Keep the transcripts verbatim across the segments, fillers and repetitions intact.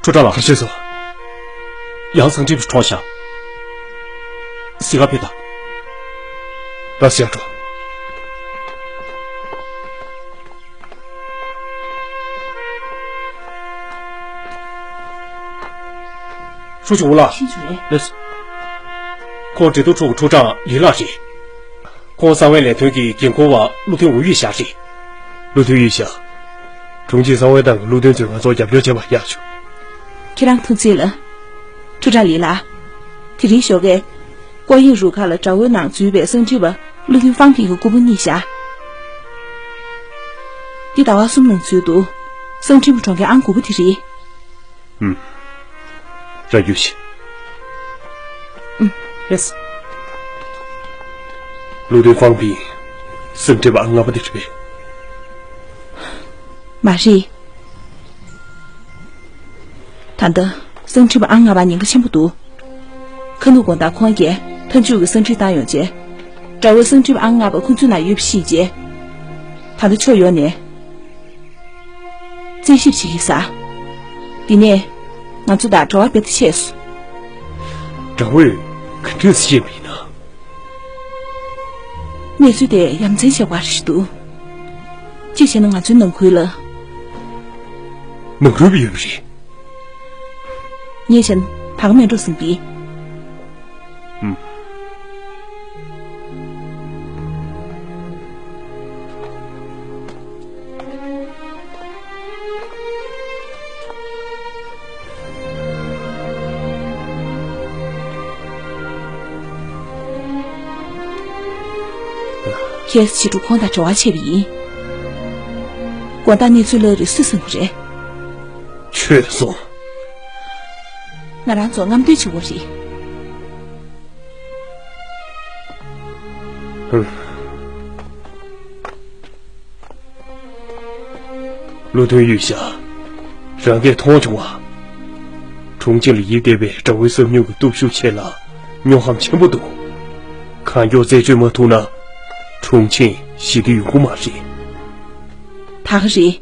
ཁྲུ་ཁྲ་ལགས། ག་རེ་བྱས་སོང་། ཡང་གསང་འཕྲིན་པ་གྲོངས་ཤག་གཟིགས་ག་ཕེབས་དང་། ད་ཤག་འགྲོ། ཧྲུའུ་ཅུན་ཝུ་ལགས། ཕྱིན་བྱུང་རེད། ལགས་སོ། ཁོང་འབྲེལ་གཏུག་ཁྲུའུ་ཁྲུའུ་ཀྲང་ལི་ལགས་རེད། ཁོང་གསང་བའི་ལས་དོན་གྱི་འགན་འཁུར་བ་བློ་མཐུན་ཝུའུ་ཡུས་ཞང་རེད། བློ་མཐུན་ཡུས་ཞང་། ཁྲུང་ཆིང་གསང་བའི་ཏང་གི་བློ་མཐུན་ཚོས་ང་ཚོར་རྒྱབ་སྐྱོར་བྱས་པ་ཡག་བྱུང་། ཁྱེད་རང་ཐུགས་རྗེ་ཆེ་ལགས། ཁྲུའུ་ཀྲང་ལི་ལགས། དེ་རིང་ཞོགས་ཀས། ཀོ་ཡིག་རུ་ཁག་ལ་དགྲ་བོའི་ནང་འཛུལ་བའི་གསང་འཕྲིན་པ་བློ་མཐུན་ཧྥང་ཕིང་གི་སྐུ་ཕུང་རྙེད་ཤག་འདི་ཟླ་བ་གསུམ་ནང་འཛུལ་འདུག་གསང་འཕྲིན་པ་གྲོངས་མཁན་ཨང་དགུ་པ་དེ་རེད། ཨུམ། རང་རྒྱུགས་ཤིག་ཨུམ། ལགས་སོ། བློ་མཐུན་ཧྥང་ཕིང་། གསང་འཕྲིན་པ་ཨང་ལྔ་པ་དེ་རེད་པས། མ་རེད། ད་ལྟ་གསང་འཕྲིན་པ་ཨང་ལྔ་པ་ཉེན་ཁ་ཆེན་པོ་འདུག་ཁ་ནུབ་དགོང་དག་ཁོང་གིས་མཐའ་མཇུག་གི་གསང་འཕྲིན་བཏང་ཡོང་རྗེས། དགྲ་བོའི་གསང་འཕྲིན་པ་ཨང་ལྔ་པ་ཁོང་ཚོའི་ནང་ཡོད་པ་ཤེས་རྗེས། ད་ལྟ་ཕྱོགས་ཡོངས་ནས་རྩད་ཞིབ་བྱེད་ཀྱི་ཡིན་ཟེར། དེ་ནས་ང་ཚོ་དང་འབྲེལ་བ་རྦད་དེ་ཆད་སོང་། དགྲ་བོས་ག་འདྲས་བཤད་པ་ཡིན་ན། གནས་ཚུལ་དེ་ཡ་མཚན་ཆེ་བ་ཞིག་འདུག་གཅིག་བྱས་ན་ང་ཚོའི་ནང་ཁུལ་ལ། ནང་རུལ་པ་ཡོད་པ་རེད། ངས་བྱས་ན་ད་ག་མེད་འགྲོ་བསམ་གི། ཨུམ། ཁྱེད་ཕྱི་དྲོ་ཁོང་དང་འབྲེལ་བ་བྱས་པ་ཡིན། དགོང་དག་གནས་ཚུལ་ལ་རེ་སུས་གསན་དགོས་རེད། ཁྱོད་སོང་། ང་རང་ཚོ་རྔམ་སྟོན་བྱེད་དགོས་རེད། ཧུམ། བློ་མཐུན་ཡུས་ཤ། རང་གིས་མཐོང་བྱུང་བ། ཁྲུང་ཆིང་ལ་ཡིབ་བསྡད་པའི་དགྲ་བོའི་སྲབ་སྨྱུག་གི་སྟོབས་ཤུགས་ཆེ་ལ་སྨྱོ་ཧམ་ཆེན་པོ་འདུག་གང་མགྱོགས་རྩད་གཅོད་མ་ཐུབ་ན། ཁྲུང་ཆིང་ཞི་བདེ་ཡོང་གི་མ་རེད། ད་ག་རེད།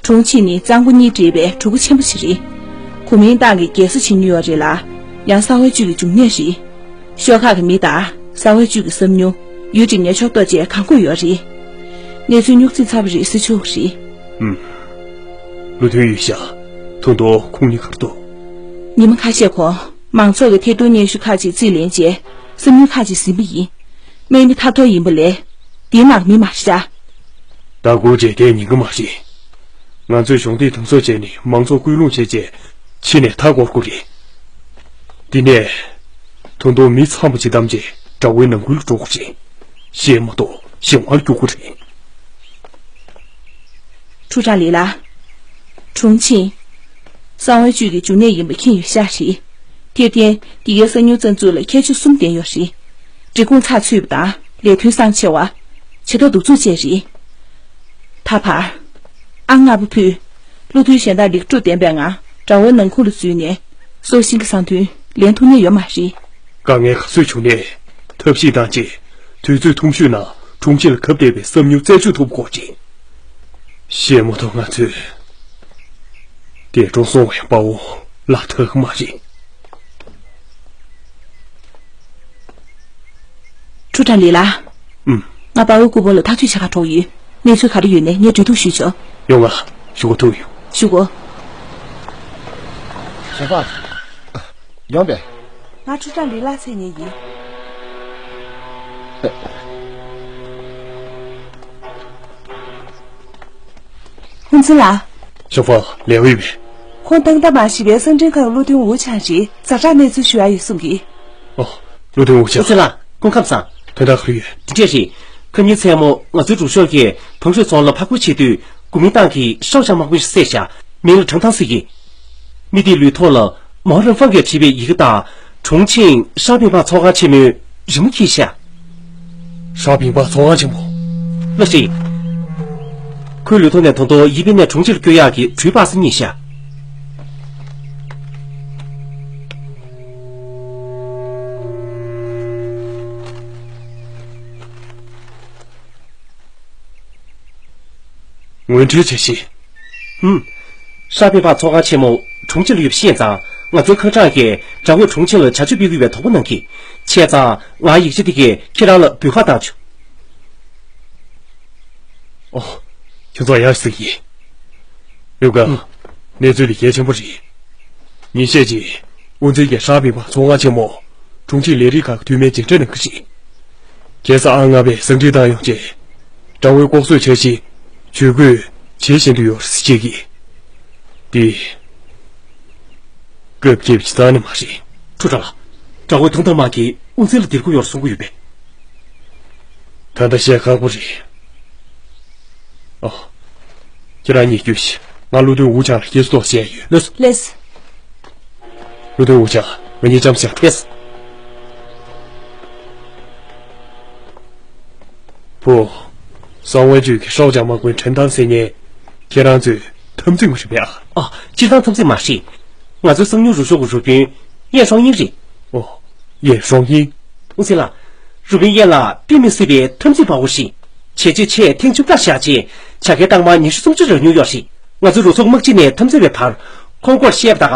ཁྲུང་ཆིང་ནི་གཙང་པོ་གཉིས་འདྲེས་པའི་གྲུ་གུ་ཆེན་པོ་ཞིག་རེད། གོ་མིན་ཏང་གི་རྒྱལ་ས་བྱེད་མྱོང་ཡོད་རེད་ལ། ཡང་གསང་བའི་བཅུད་ཀྱི་འབྱུང་གནས་རེད། ཤོག་ཁག་གི་མི་དང་གསང་བའི་བཅུད་ཀྱི་སྲབ་སྨྱུག་ཡུལ་གྱི་ཉེ་ཕྱོགས་ཐམས་ཅད་གང་བགོས་ཡོད་རེད། གནས་ཚུལ་རྙོག་འཛིང་ཚ་པོ་རེད་ཟེར་ཆོག་གི་རེད། ཨུམ། བློ་མཐུན་ཡུས་ཤ། ཐུང་ཐུང་ཁུངས་སྣེ་ག་རེ་འདུག་ཉི་མ་ཁ་ཤས་གོང་མང་ཚོགས་ཀྱི་ཐད་གཏོང་སྙན་ཞུ་ཁག་ཅིག་རྩིས་ལེན་རྗེས་སྲབ་སྨྱུག་ཁག་ཅིག་ཟིན་པ་ཡིན། སྨན་མི་ཐར་ཐོར་ཡིན་པ་ལས། དེའི་ནང་མི་མ་རེད་ཤག་ད་སྒུག་བྱས་བསྡད་ཉན་གི་མ་རེད། ང་ཚོས་གཞུང་འབྲེལ་གདམ་གསོ་བྱས་ནས་མང་ཚོགས་སྐུལ་སློང་བྱས་རྗེས་ཕྱི་ནས་མཐའ་བསྐོར་དགོས་རེད། དེ་ནས་ཐུང་ཐུང་མི་ཚང་མ་ཅིག་བདམས་རྗེས་དགྲ་བོའི་ནང་ཁུལ་ལ་འགྲོ་དགོས་རེད། གཞན་མ་གཏོགས་གཞན་དབང་རྒྱུག་དགོས་རེད། ཁྲུ་ཁྲ་ལི་ལགས། ཁྲུང་ཆིང་། གསང་བའི་བཅུད་ཀྱི་འབྱུང་གནས་ཡིན་པ་མཁྱེན་ཡོད་ཤག་རེད། དེར་བརྟེན་འདི་གའི་གསང་སྨྱུག་རྩ་འཛུགས་ལ་ཁྱད་ཆོས་གསུམ་ལྡན་ཡོད་རེད། འབྲི་གུང་ཚགས་ཚུད་པ་དང་ལས་དོན་བཟང་ཆེ་བ། བྱེད་ཐབས་གདུག་རྩུབ་བཅས་རེད། ད་བར། ཨང་ལྔ་པ་ཕུད། བློ་མཐུན་གཞན་དག་ལེགས་གྲུབ་ལྡན་པའི་ངང་དགྲ་བོའི་ནང་ཁུལ་ལ་འཛུལ་ནས་སྲོག་ཤིང་གི་གསང་དོན་ལེན་ཐུབ་ནི་ཡོད་མ་རེད། དཀའ་ངལ་ག་ཚོད་བྱུང་ནས་ཐབས་ཤེས་བཏང་རྗེས་དུས་ཚོད་ཐུང་ཤོས་ནང་ཁྲུང་ཆིང་ལ་གབ་བསྡད་པའི་སྲབ་སྨྱུག་རྩད་གཅོད་ཐུབ་དགོས་རེད། གཞན་མ་གཏོགས་ང་ཚོས་འདས་གྲོངས་སོང་བའི་དཔའ་བོ་བརླག་ཐུབ་ཀྱི་མ་རེད། ཁྲུ་ཁྲ་ལི་ལགས། ཨུམ། ང་དཔའ་བོའི་སྐུ་ཕུང་ལ་ཐག་གཅོད་བྱེད་གར་འགྲོ་གི་ཡོད། གནས་ཚུལ་ག་རེ་ཡོད་ནས་ངས་གྲོས་བསྡུར་ཞུས་ཆོག་ཡོང་ང་། ཞུ་གོ་ཐུག་ཡོང་། ཞུ་གོ། ཞོགས་པ། ཡོང་པས། ང་ཁྲུ་ཁྲ་ལི་ལགས་འཚོལ་མཁན་ཡིན། ཧུན་ཚིན་ལགས། ཞོགས་པ་ལེའུ་ཡིན་པས། ཁོང་ཏག་ཏག་མ་ཤི་བའི་གསང་འཕྲིན་ཁང་བློ་མཐུན་ཝུ་ཆང་རེད། ཛ་དྲག་གནས་ཚུལ་ཞུ་ཡ་ཡོད་གསུང་གི། ཨོ། བློ་མཐུན་ཝུ་ཆང་། ཧུན་ཚིན་ལགས། སྐུ་ཁམས་བཟང་། དོན་དག་ག་རེ་ཡོད། འདི་འདྲས་རེད། ཁ་ཉིན་མཚན་མོ་ང་ཚོའི་རུ་ཤོག་གིས་བང་ཤོད་རྫོང་ལ་ཕར་རྒོལ་བྱེད་དུས་གོ་མིན་ཏང་གིས་ཤའོ་ཞང་དམག་དཔོན་ཞིག་བསད་བཞག་མིང་ལ་ཁྲང་ཐང་ཟེར་གི། མི་དེའི་ལུས་ཐོག་ལ་མའོ་རན་ཧྥང་གིས་བྲིས་པའི་ཡི་གེ་དང་ཁྲུང་ཆིང་ཧྲ་པིང་པ་ཚོགས་ཁང་ཆེན་མོའི་རི་མོ་འཁྱེར་ཤག་ཧྲ་པིང་པ་ཚོགས་ཁང་ཆེན་མོ། ལགས་སེ། ཁོའི་ལུས་ཐོག་ནས་ད་དུང་ཡིབ་པའི་ནས་ཁྲུང་ཆིང་ལ་སྐྱོད་ཡག་གི་འཕྲུལ་པ་སེ་རྙེད་ཤག་ངོས་འཕྲོད་བྱ་ཞིག་ཧུམ། ཧྲ་པིང་པ་ཚོགས་ཁང་ཆེན་མོ་ གྲོང་ཁྱེར་ལ་ཡོད་པ་ཤེས་ཙང་། ང་ཚོའི་ཁ་གྲངས་ཀྱིས་དགྲ་བོས་གྲོང་ཁྱེར་ལ་བྱ་སྤྱོད་སྤེལ་གྱི་ཡོད་པའི་དོགས་པ་གནང་གི། བྱས་ཙང་ང་ཡིག་ཆ་དེ་གས་ཁྱེད་རང་ལ་འབུལ་ཁ་བཏང་བྱུང་། ཨོ། ཁྱོད་ཚོ་ཡར་གཟིགས་ཡིན། ཡོད་ག་ཨུ། གནས་ཚུལ་འདི་གལ་ཆེན་པོ་རེད། ཉིན་ཤས་རྗེས། དབུ་འཛིན་གྱིས་ཧྲ་པི་པ་ཚོང་ཁང་ཆེན་མོ། གྲོང་ཁྱེར་ལས་རིགས་ཁག་གི་འཐུས་མིའི་མཇལ་འཕྲད་གནང་གི་རེད། ཁ་སང་ཨང་ལྔ་པས་ཟིང་འཁྲུག་བཏང་ཡོང་རྗེས། དགྲ་བོའི་ལྐོག་གསོད་བྱ་ཆེད། ཇུས་འགོད་བྱེད་བཞིན་དུ་ཡོད་ཟེར་བཤད་ཀྱི། འདི། སྐབས་བརྒྱབ་ཅི་ཙང་ནི་མ་རེད། ཁྲུ་ཁྲ་ལགས། དགྲ་བོའི་དུང་དམག་གིས་དབུ་འཛིན་ལ་སྡིགས་སྐུལ་ཡོད་གསུང་གི་ཡོད་པས། ད་ལྟ་བཤད་ཁག་པོ་རེད། ཨོ། ཁྱེད་རང་གཉིས་རྒྱུགས་ཤིག་ང་བློ་མཐུན་ཨུ་ཆང་ལ་སྐྱེལ་སོ་བཤད་ཡོད། ལགས་སོ། ལགས་སོ། བློ་མཐུན་ཨུ་ཆང་ང་གཉིས་ལྕམ་ཞིག་ལགས་སོ། བུ། གསང་བའི་ཇུས་ཀྱི་ཧྲའོ་ཅང་དམག་དཔོན་ཁྲིན་ཏང་ཟེར་མཁན། ཁྱེད་རང་ཚོའི་འཐབ་འཛིང་མ་རེད་པས་ཨ། ཨ། སྤྱིར་བཏང་འཐབ་འཛིང་མ་རེད། ང་ཚོའི་གསང་ཉུལ་རུ་ཤོག་གི་རུ་དཔོན་ཡན་ཧྲོང་ཡིན་རེད། ཨོ། ཡན་ཧྲོང་ཡིན། ཨུ་ཚེ་ལགས། རུ་དཔོན་ཡན་ལགས་དཔེ་མི་སྲིད་པའི་འཐབ་འཛིང་བ་པོ་ཞིག་བྱས་རྗེས་ཆེ་ཐེངས་བཅུ་ཕྲག་བཞག་རྗེས་བྱ་དགའི་རྟགས་མ་ཉི་ཤུ་སུམ་ཅུ་རག་མྱོང་ཡོད་རེད། ང་ཚོའི་རུ་ཚོགས་དམག་སྤྱི་ནས་འཐབ་འཛིང་བའི་བར་ཁོང་སྐོར་བཤད་པ་དག་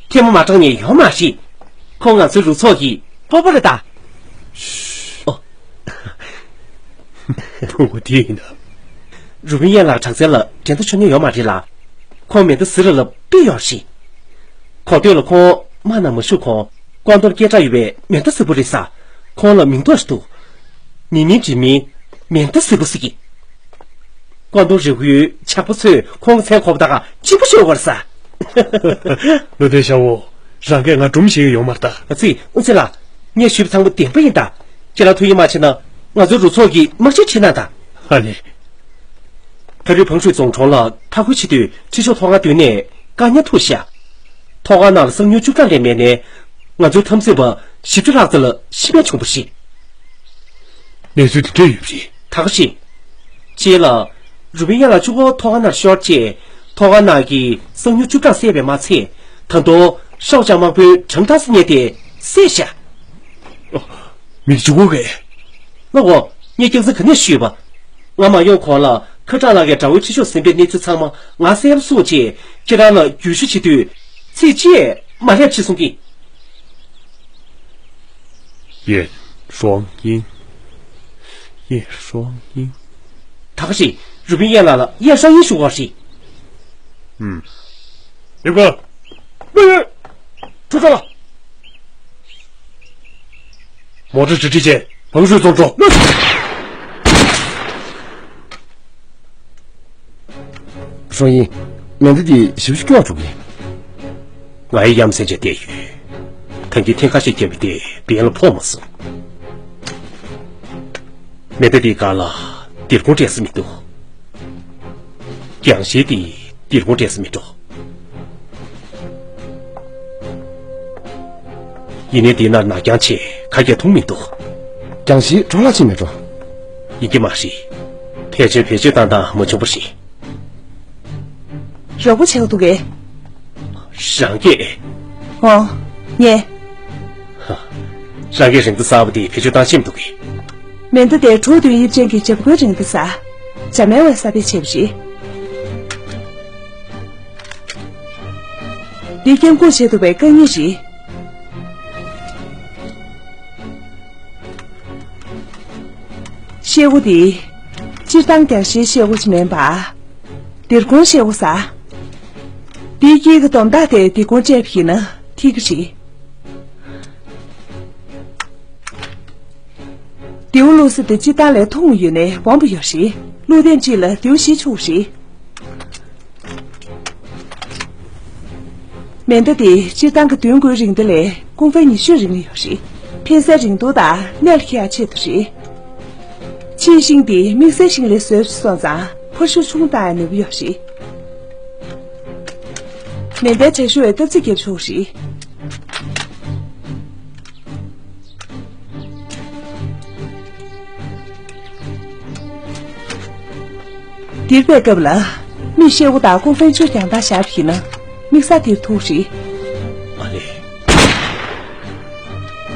ཐལ་མོ་མ་དྲངས་ནས་ཡོང་མ་རེད། ཁོང་ང་ཚོའི་རུ་ཚོགས་ཀྱི་སྤོབས་པ་རེད་ད། ཨོ། ཕྲུ་གུ་དེ་ཡིན་ན། རུ་དཔོན་ཡན་ལགས་དྲག་རྩལ་ལ་འགྲན་ཟླ་ཆོད་མྱོང་ཡོད་མ་རེད་ལ། ཁོང་མེ་མདའ་ཟི་ར་ལ་དཔེ་ཡོད་རེད། གོ་ཐོས་ལ་ཁོང་དམག་ནང་མ་ཞུགས་གོང་ཀོང་ཏུར་སྐད་གྲགས་ཡོད་པའི་མེ་མདའ་སེར་པོ་རེད་ས། ཁོང་ལ་མིང་ཐོགས་ཤིག་འདུག་ཉི་མའི་འབྲི་མིན་མེ་མདའ་སེར་པོ་ཟེར་གི། ཀོང་ཏུར་རི་ཁུལ་ཇག་པ་ཚོས་ཁོང་གི་མཚན་གོ་བ་ད་ག་གཅིག་པུ་ཤོར་བར་ས། བློ་མཐུན་ཤ་བོ། རང་གིས་ང་སྒྲུང་བཤད་ཀྱི་ཡོད་མ་རེད་ད། ཨ་ཙི། ཨུ་ཚེ་ལགས། ངས་ཞུས་པ་ཚང་མ་བདེན་པ་ཡིན་ད། ཁྱེད་རང་ཐུགས་ཡིད་མ་ཆེས་ན་ང་ཚོའི་རུ་ཚོགས་ཀྱི་དམག་སྤྱིར་ཁྲིད་གནང་དང་། ཧ་ལས། ད་རེས་བང་ཧྲུའེ་རྫོང་གྲོང་ལ་མཐའ་འཁོར་བྱེད་དུས་ཁྲིད་ཕྱོགས་ཐོག་ཁང་མདུན་ནས་བཀག་ཉར་ཐུག་ཤག་ཐོག་ཁང་ནང་ལ་གསང་ཉུལ་བཅུ་གྲངས་ལས་མེད་ནས། ང་ཚོའི་འཐབ་འཛིང་པ་བཞི་བཅུ་ལྷག་ཙམ་ལ་ཤི་རྨས་བྱུང་བ་རེད། གནས་ཚུལ་དེ་འདྲ་ཡོད་པ་རེད། ད་ག་རེད། རྗེས་ལ། རུ་དཔོན་ཡན་ལག་གཅིག་པོ་ཐོག་ཁང་ནང་ཤོར་རྗེས། ཐོག་ཁང་ནང་གི་གསང་ཉུལ་བཅུ་གྲངས་བསད་པས་མ་ཚད། ད་དུང་ཧྲའོ་ཅང་དམག་དཔོན་ཁྲང་ཏང་ཟེར་མཁན་དེ་བསད་ཤག་ཨོ། མི་གཅིག་པོ་གས། ལགས་འོ། ངས་རྒྱུ་མཚན་ག་ནས་ཤེས་པ། ང་མ་ཡོང་གོང་ལ་ཁ་གྲངས་ལགས་ཀྱིས་དགྲ་བོའི་ཁྲིད་ཕྱོགས་ཟིན་པའི་གནས་ཚུལ་ཚང་མ་ང་གསལ་པོ་གསུངས་རྗེས་ཁྱེད་རང་ལ་བརྒྱུད་ཞུ་བྱེད་དུས། ཚིག་གཅིག་མ་སླེབས་ཅེས་གསུང་གི། ཡེ་ཧྲོང་ཡིན། ཡེ་ཧྲོང་ཡིན། ད་ག་ཞིག་རུ་དཔོན་ཡན་ལགས་ལ་ཡེ་ཧྲོང་ཡིན་ཞུ་བ་ཞིག་ཨུམ། ཡེ་གོ། ཧྲུ་ཁྲ་ལ། མོ་ཊ་གྲ་སྒྲིག་བྱས་བང་ཧྲུའེ་རྫོང་འགྲོ། ཧྲོང་ཡིན། མེ་མདའ་འདི་ཞིབ་ཞིབ་སྐྱོར་འགྲོ་གི། ང་ཡི་ཡ་མཚན་ཅན་བལྟས་ཡོད། ཐང་གི་ཐེངས་ཁ་ཤས་བརྒྱབ་པའི་དེ་བེན་ལ་ཕོག་མ་སོང་། མེ་མདའ་འདིའི་སྒང་ལ་དེར་ཁུང་སྤྲད་ས་མི་འདུག་རྒྱང་ཤེལ་འདི་དེར་ཁུང་སྤྲད་ས་མི་འགྲོ། ཡིན་ནའི་འདི་ནར་ནག་རྐྱང་ཆེ་ཁ་རྒྱ་མཐོང་མི་འདུག་རྒྱང་ཤེལ་འཕྲོ་བརླག་ཕྱིན་མེད་འགྲོ། ཡིན་གྱི་མ་རེད། ཕལ་ཆེར་བེད་སྤྱོད་བཏང་སྟངས་མ་བྱུང་བ་རེད། རོགས་པ་བྱེད་འདུག་གས། རང་སྐད། ཨོ། ངས། ཧ། རང་སྐད་རིང་ཐུང་གསར་པ་དེ་བེད་སྤྱོད་བཏང་ཤེས་མི་འདུག་གས། མེ་མདའ་དེ་གྲོགས་དོན་དབྱིབས་ཅན་གྱི་འཇབ་རྒོལ་རིང་ཐུང་ས། འཇམ་དམའ་བའི་གསར་སྤེལ་བྱས་པ་རེད། འདི་བརྐྱང་བཀུར་བྱེད་ཐུབ་པའི་རྐང་གཉིས་རེད། ཤེལ་སྒོ་འདི། སྤྱིར་བཏང་རྒྱང་ཤེལ་ཤེལ་སྒོ་ཞིག་མིན་པ། དེར་ཁུང་ཤེལ་སྒོ་ཟེར། འདིའི་དཀྱིལ་གྱི་དོམ་དག་དེ་དེར་ཁུང་སྤྲད་པ་ཡིན་ན་འཐིག་གི་རེད། མདེའུ་བླུགས་ས་དེ་སྤྱིར་བཏང་ལས་ཐུང་ངུ་ཡོད་ནའི་དབང་པོ་ཡོད་རེད། བླུགས་ཐེངས་གཅིག་ལ་མདེའུ་བཞི་འཕྱུར་རེད། མེ་མདའ་དེ་སྤྱིར་བཏང་གི་མདུན་སྒོའི་རིང་ཐུང་ལས་ཀུང་ཧྥེང་ཉི་ཤུ་རིང་ལ་ཡོད་རེད། འཕེན་སའི་རིང་ཐུང་དང་གནད་ལ་འཁེལ་ཡག་ཆེད་དུ་རེད། ཕྱིའི་ཤིང་དེ་དམིགས་བསལ་ཤིང་ལས་བཟོས་སོང་ཙང་འཕར་ཤུགས་ཆུང་བཏང་ཡག་ནུས་པ་ཡོད་རེད། མེ་མདའི་དྲག་ཤོས་སྟབས་རྩེ་རྒྱབ་ཆོག་རེད། འདིར་པའི་སྐབས་ལ། མི་ཤེལ་སྒོ་དང་ཀུང་ཧྥེང་ཅུས་རྒྱང་ཐག་བཞག་པ་ཡིན་ན། དམིགས་ས་དེར་ཐུག་རེད། ཨ་ལེ།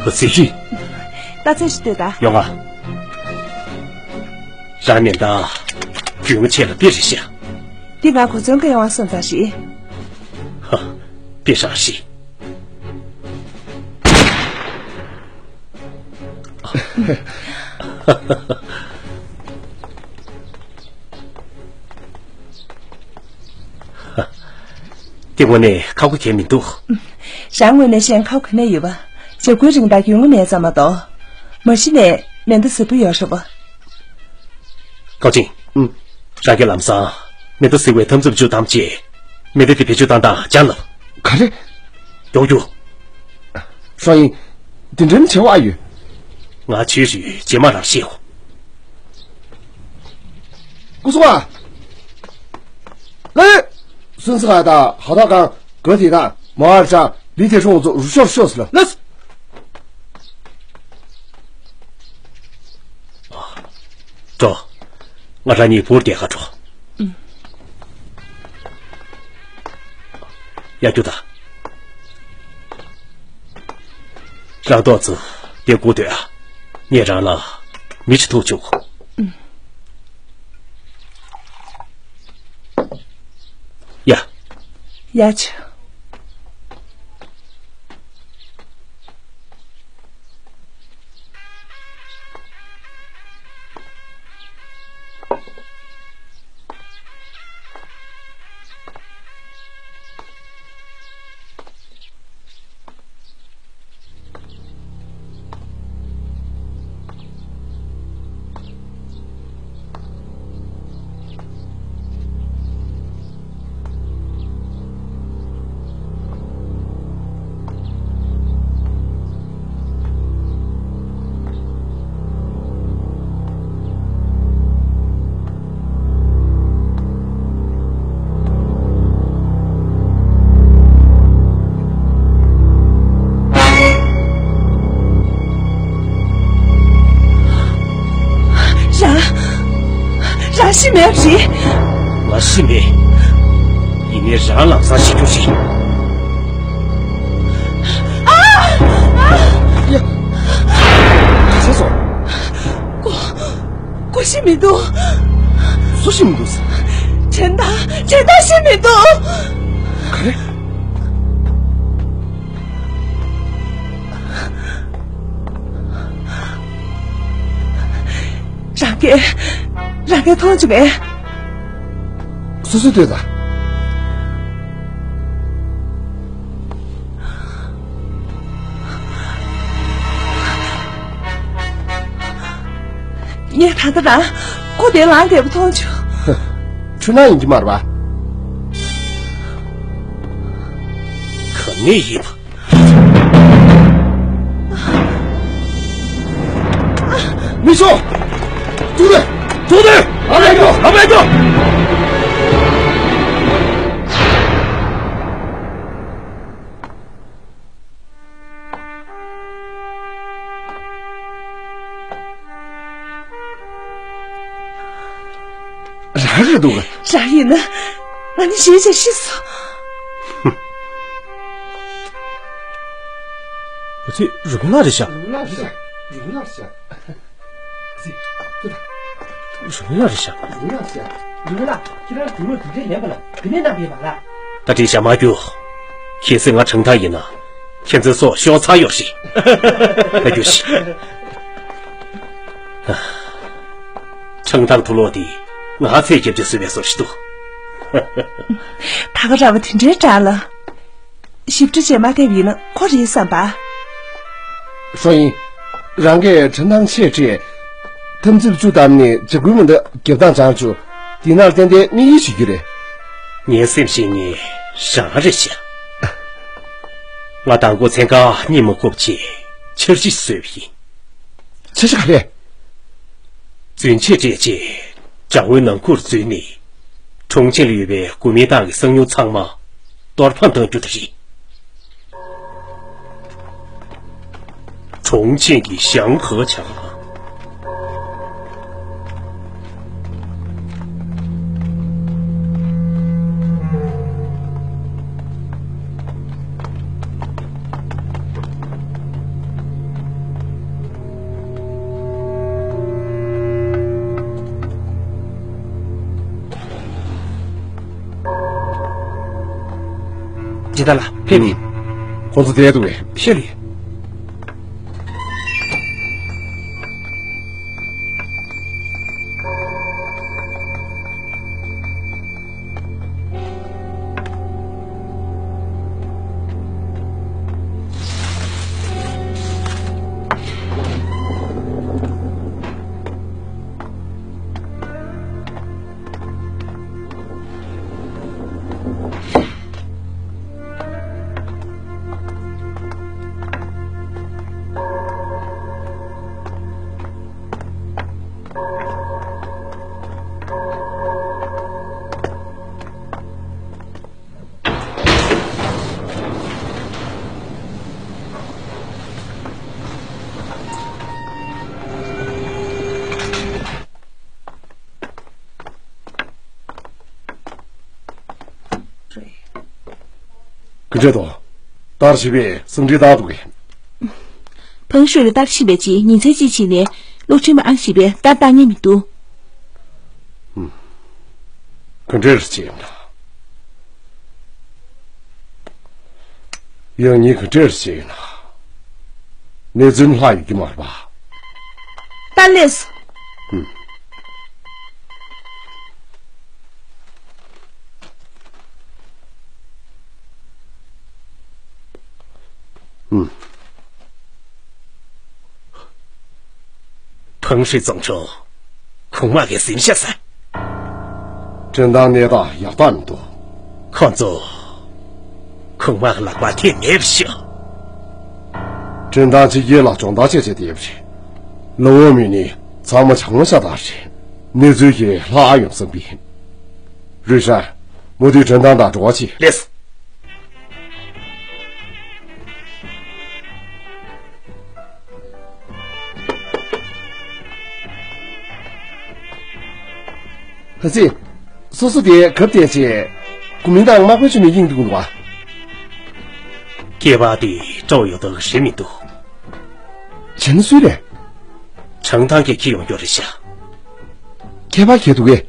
ཧ་ཙི་ཅི། རྟ་ཚེ་ཞིག་ལྟོས་དང་། ཡོང་ང་། རང་ནན་ད། རྒྱུས་མངའ་ཆེ་ལ་དཔེ་རེད་ཤག་འདི་ང་གོ་མཚོན་གྱི་ཡོང་བ་སོང་ཙང་རེད། ཧ། དེ་རང་རེད། དེ་དངོས་གནས་ཁག་པོ་གང་ཡང་མི་འདུག་རང་ངོས་ནས་བཤད་ན་ཁག་པོ་ག་ནས་ཡོད་པ། འཇབ་རྒོལ་རིན་ཐང་ཡོད་ངོ་མེད་ཙམ་མ་གཏོགས། མ་གཞི་ནས་མེ་མདའ་གཟེར་པོ་ཡོད་རེད་པ། ཀའོ་ཅིན། ཨུམ། རང་གིས་ལམ་སང་མེ་མདའ་གཟེར་བའི་འཐབ་འཚུབ་བཅུ་བདམས་རྗེས། མེ་མདའ་དེ་བེད་སྤྱོད་བཏང་སྟངས་སྦྱངས་ལབ། ག་རེ། མགྱོགས་རྒྱུགས། ཧྲོ་ཡིན། དེ་འདྲའི་བྱེད་དབང་ཡོད། ང་ཆོས་རུས་རྗེས་མ་རང་བཤད་གོ། སྐུ་སྲུང་ཨ། ལེ། སུན་སི་ཧ་དང་ཧ་ཐོག་ཁང་ག་དེ་དང་མ་བར་ཅང་ལི་ཐེ་ཧྲོང་ཚོ་རུ་ཤོར་ཤོར་སི་ལ་ལེ། འགྲོ། ང་རང་གཉིས་བུར་བསྡད་ག་འགྲོ། ཡ། རྒྱུགས་དང་། རང་ཐོག་ཚོ་དེ་སྒུག་སྡོད་ཨ། ངས་རང་ལ་མི་ཞིག་ཐུག་བཅུག་ཡ། ཡ་ཆུ། རང་། རང་ཤི་མེད་པ་རེད། ང་ཤི་མེད། ཡིན་ནའི་རང་ལམ་སང་ཤི་རྒྱུ་རེད། ཡ། ག་བྱས་སོང་། ཁོ། ཁོ་ཤི་མི་འདུག་སུ་ཤི་མི་འདུག་དྲན་ཐང་། དྲན་ཐང་ཤི་མི་འདུག་ག་རེ། རང་གིས། རང་གིས་མཐོང་བྱུང་ངས། སོ་སོས་ལྟོས་དང་། ངས་ད་ལྟ་རང་ཁོ་དེ་ལངས་བསྡད་པ་མཐོང་བྱུང་། འཁྲུལ་སྣང་ཡིན་གྱི་མ་རེད་པ། ག་ནས་ཡིན་པ། མི་ཤོག །ཐུག་རེ། ཐུག་རེ། ཨ་མའི་ཀོ། ཨ་མའི་ཀོ། རང་རེད་འདུག་རང་ཡིན་ན། ང་ནི་ཞེད་བྱས་ཤི་སོང་། ཁོ་ཚོས་རུ་མི་ལགས་རེད་ཤག་རུ་མི་ལགས་རེད་ཤག་རུ་མི་ལགས་རེད་ཤག་རུ་མི་ལགས་རེད་ཤག་རུ་མི་ལགས་རེད་ཤག་རུ་མི་ལགས། ཁྱེད་རང་དུག་ལོག་དེ་འདྲའི་ལེན་པ་ལ་དེ་ནས་གནང་པས་མ་ལགས། ད་དྲིས་བཞག་མ་རྒྱུ། གལ་སྲིད་ང་ཁྲང་ཐང་ཡིན་ན། ཁྱེད་ཚོའི་སྲོག་ཤོར་ཚར་ཡོད་རེད། ད་རྒྱུ་ཞིག་ཁྲང་ཐང་དུག་ལོག་དེ་ང་ཚོས་རྒྱབ་ཀྱི་བཟོས་པའི་བཟོ་ཞིག་འདུག་ད་ག་ར་བ་དེ་འདྲའི་དྲག་ལ། ཞིབ་ཕྲ་བྱས་མ་བལྟས་པ་ཡིན་ན་ཁོ་རེད་བསམ་པ། ཧྲོ་ཡིན། རང་གིས་ཁྲིན་ཐང་ཆེ་ཁྲིད། འཐབ་འཚུབ་བཅུ་བདམས་ནས་འཇབ་རྒོལ་མེ་མདའ་རྒྱབ་སྟངས་སྦྱངས་བཅུག་དེ་ནས་ཏན་ཏན་དམིགས་ཡུལ་བྱེད་རྒྱུ་རེད། ངའི་སེམས་ཤེས་མཁན་རང་རེད་ཤག་ང་མདང་དགོང་མཚན་གང་གཉིད་མ་ཁུག་བྱས་འཆར་གཞི་བཟོས་པ་ཡིན། འཆར་གཞི་ག་རེ། རྫུན་ཆས་སྤྲད་རྗེས་དགྲ་བོའི་ནང་ཁུལ་འཛུལ་ནས། ཁྲུང་ཆིང་ལ་ཡོད་པའི་གུ་མིན་ཏང་གི་གསང་ཉུལ་ཚང་མ་གཏོར་ཕམ་གཏང་རྒྱུ་དེ་རེད། ཁྲུང་ཆིང་གི་ཞང་ཧེ་ཆང་། ཇི་ལྟར་ལ་ཕེབས། ཁོང་ཚོ་བསྡད་འདུག་གས། ཤེས་ལེ། ག་འདྲ་འདུག། ཏར་ཞི་བས་སང་ཁྲི་བཏང་འདུག་གས། ཕང་ཤོས་ལ་ཏར་ཞི་བས་ཅིག་ཉིན་མཚན་གཅིག་ཕྱིན་ནས་གློག་འཕྲིན་པ་ཨང་ཞི་བས་ཏར་བཏང་ཉན་མི་འདུག། ག་འདྲ་རེད་ཅེས་ཡིན་ན། ཡང་ཉིན་ག་འདྲ་རེད་ཅེས་ཡིན་ན། གནས་ཚུལ་ལྷག་ཡོད་ཀྱི་མ་རེད་པ། ཏར་ལས། ཕང་ཧྲི་ཙང་ཆོ། གོང་མ་གིས་ཟིན་ཤ་ཟ། འགྲན་ཟླ་གནས་སྟངས་ཡག་ཐག་མི་འདུག། ཁོང་ཚོ། གོང་མ་གི་ལག་པ་ཐེབས་མེད་པ་ཤོག། འགྲན་ཟླ་ཕྱི་རྒྱལ་ལ་སྦྱོང་བརྡར་བྱས་བྱས་བསྡད་པ་རེད། ལོ་འོ་མི་ནི་ཚང་མ་བྱང་ཤ་དག་རེད། གནས་ཚུལ་གྱི་ལྷག་ཡོང་བསམ་པའི། རུས་ཧྲན། མུ་མཐུད་འགྲན་སྟངས་དང་འགྲོ་བ་ཆེ། ལེས། ཧ་ཙི། སོ་སོ་དེ་གབ་བལྟས་རྗེས། གོ་མིང་དང་དམག་དཔོན་བྱས་ནས་གཡེང་འདུག་ག། སྐྱེས་པ་དེ་སྤྲོ་ཡོད་དག་རེད་མི་འདུག། བྱས་ན་སུའི་རེད། ཁྲང་ཐང་གིས་ཁྱེར་ཡོང་རྒྱུ་རེད་ཤག། ཁྱད་པར་ག་རེ་འདུག་གས།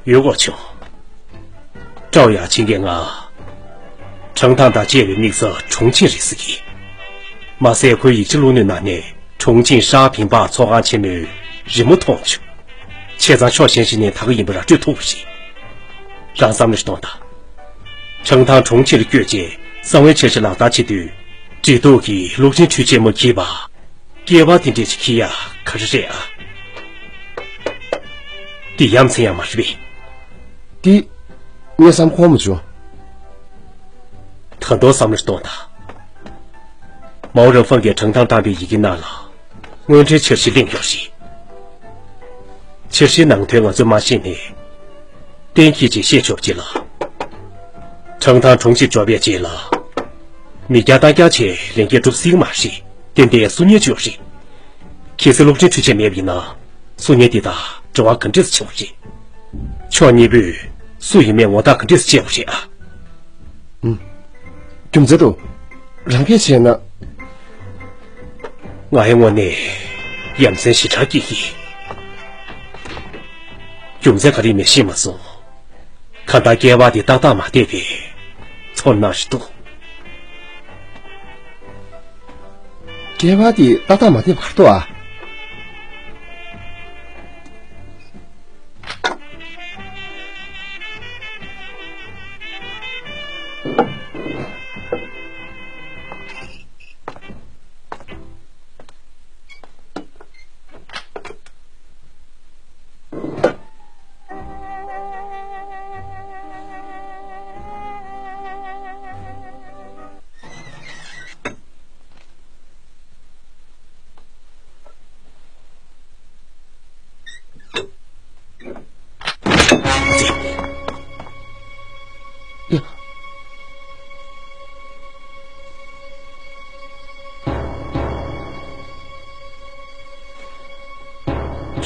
ཡུས་ཀོ་ཆུང་། ཀྲའོ་ཡ་ཆིང་གིས་ང་། ཁྲང་ཐང་དང་བཅས་པའི་དམིགས་ས་ཁྲུང་ཆིང་རེད་ཟེར་གི། མ་ཟད་ཁོའི་ཡིག་ཆ་བླུགས་ནོའི་ནང་ནས་ཁྲུང་ཆིང་ཧྲ་ཕིང་པ་ཚོགས་ཁང་ཆེན་མོའི་རི་མོ་མཐོང་བྱུང་། བྱས་ཙང་ཕྱོགས་གཞན་ཞིག་ནས་ད་ག་ཡིན་པ་ར་སྤྲོད་ཐུབ་པ་རེད། རང་བསམ་བློ་ཞིག་གཏོང་དང་། ཁྲང་ཐང་ཁྲུང་ཆིང་ལ་བསྐྱོད་རྗེས་གསང་བའི་འཆར་གཞི་ལག་བསྟར་བྱེད་དུས། འབྲེལ་གཏུག་གི་གློག་འཕྲིན་འཕྲུལ་ཆས་མ་འཁྱེར་བ། སྐྱེས་པ་དེ་འདྲས་ཅིག་འཁྱེར་ཡ་ག་རེ་རེད་ཨ། འདི་ཡ་མཚན་ཡང་མ་རེད་པས། འདི། ངས་བསམ་ཁོམ་མ་བྱུང་། ད་དུང་བསམ་བློ་གཏོང་དང་། མའོ་རང་ཧྥང་གིས་ཁྲང་ཐང་བཏང་པའི་ཡི་གེ་ནང་ལ། དངོས་འབྲེལ་འཆར་གཞི་གླེང་ཡོད་རེད། འཆར་གཞིའི་ནང་དོན་ང་ཚོས་མ་ཤེས་ནས། གཏན་འཁེལ་ཅིག་བཤད་ཆོག་ཅིག་ལ། ཁྲང་ཐང་གྲོང་ཁྱེར་འབྱོར་བའི་རྗེས་ལ། མི་བརྒྱ་སྟོང་བརྒྱ་བྱས་ལས་འགན་སྒྲུབ་སྲིད་ཀྱི་མ་རེད། ཏན་ཏན་སྲོལ་ངན་ཅིག་ཡོད་རེད། གལ་སྲིད་གློག་འཕྲིན་འཕྲུལ་ཆས་མེད་པ་ཡིན་ན། སྲོལ་ངན་འདི་དག་འབྲེལ་བ་ག་འདྲས་སེ་བྱེད་དགོས་རེད། ཕྱོགས་གཉིས་པོས་སུ་ཡིན་མིན་ངོ་རྟགས་ག་འདྲས་སེ་བྱེད་དགོས་རེད་ཨ། ཨུམ། རྒྱུ་མཚན་དུ། རང་སྐད་བྱས་ན། ང་ཡི་ངོ་ནས་ཡ་མཚན་ཞེ་དྲག་སྐྱེ་གི། རྒྱུ་མཚན་ག་རེ་མེད་ཤེས་མ་སོང་། གང་ལྟར་སྐྱེས་པ་དེ་ཏག་ཏག་མ་བསྡད་པས་ཚོར་སྣང་ཞིག་འདུག། སྐྱེས་པ་དེ་ཏག་ཏག་མ་བསྡད་པ་ག་རེ་འདུག་ཨ།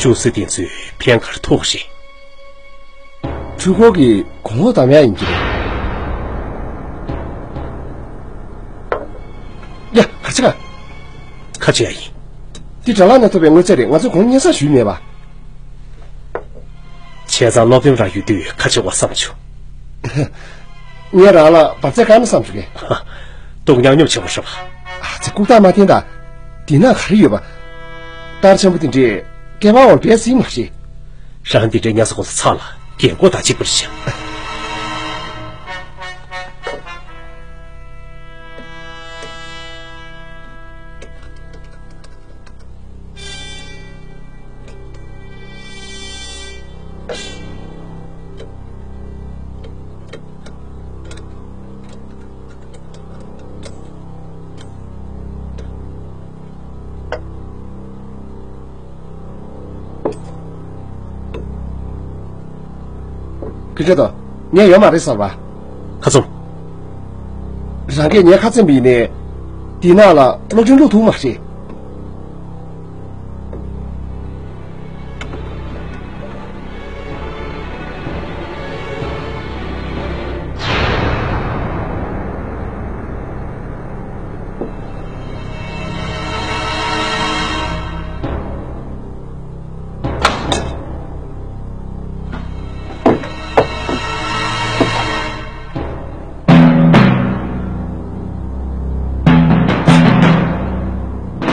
ཅུང་ཟད་དེ་ཚོས་ཕན་ག་རེ་ཐོགས་ཤིག། འཕྲུལ་འཁོར་གྱི་གོང་འོག་བདམས་ཡག་ཡིན་གྱི་རེད། ཡ། ག་རེ་བྱེད་ག་ཁ་ཆེ་ཡ་ཡིན། འདི་དྲ་ལམ་ནས་ཐོབ་པའི་དངོས་རྫས་རེད། ང་ཚོས་གོང་སྙན་སེང་ཞུས་མེད་པ། བྱས་ཙང་སློབ་སྟོན་རང་ཡོད་དུས་ཁ་ཆེ་བ་བསམ་བྱུང་། ངས་རང་ལ་འབབ་ཚད་བཀག་ན་བསམ་བྱུང་གི། སྡུག་མྱངས་སྙོམ་ཆེན་པོ་ཤོར་བ། ཨ་ཙི། ལྐུགས་རྟགས་མ་འཐེན་ད། འདི་ན་ག་རེ་ཡོད་པ། རྟགས་ཆེན་པོ་དེ་འདྲས་སྐེད་པ་འོག་ལ་སྦས་སྲིད་མ་ཤེས། རང་འདི་འདྲའི་ཉ་ས་གོ་ས་ཚང་ལ་རྒན་གོག་དང་གཅིག་པར་བྱ། ཁྱེད་ཆོ་དང་ངས་ཡོད་མ་རེད་ཟེར་བ། ཁ་ཚུམས། རང་གིས་ངའི་ཁ་ཚུམས་པ་ཡིན་ནའི། འདི་ནང་ལ་གློག་འཕྲིན་བླུག་ཐུབ་མ་རེད།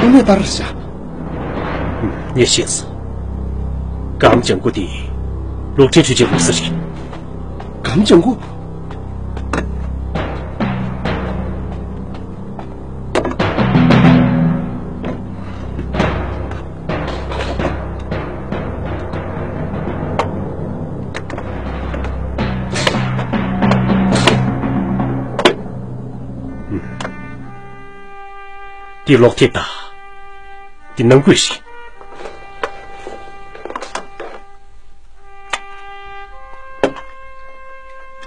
དངོས་གནས་ལྟར་བྱ། ངས་ཤེས་སོང་། སྒམ་ལྗང་གུ་དེ་གློག་འཕྲིན་འཕྲུལ་ཆས་འགོ་ས་རེད། སྒམ་ལྗང་གུ། འདི་ལོག་ཐེབས་དང་། འདི་ནང་བཀོད་ཤིག།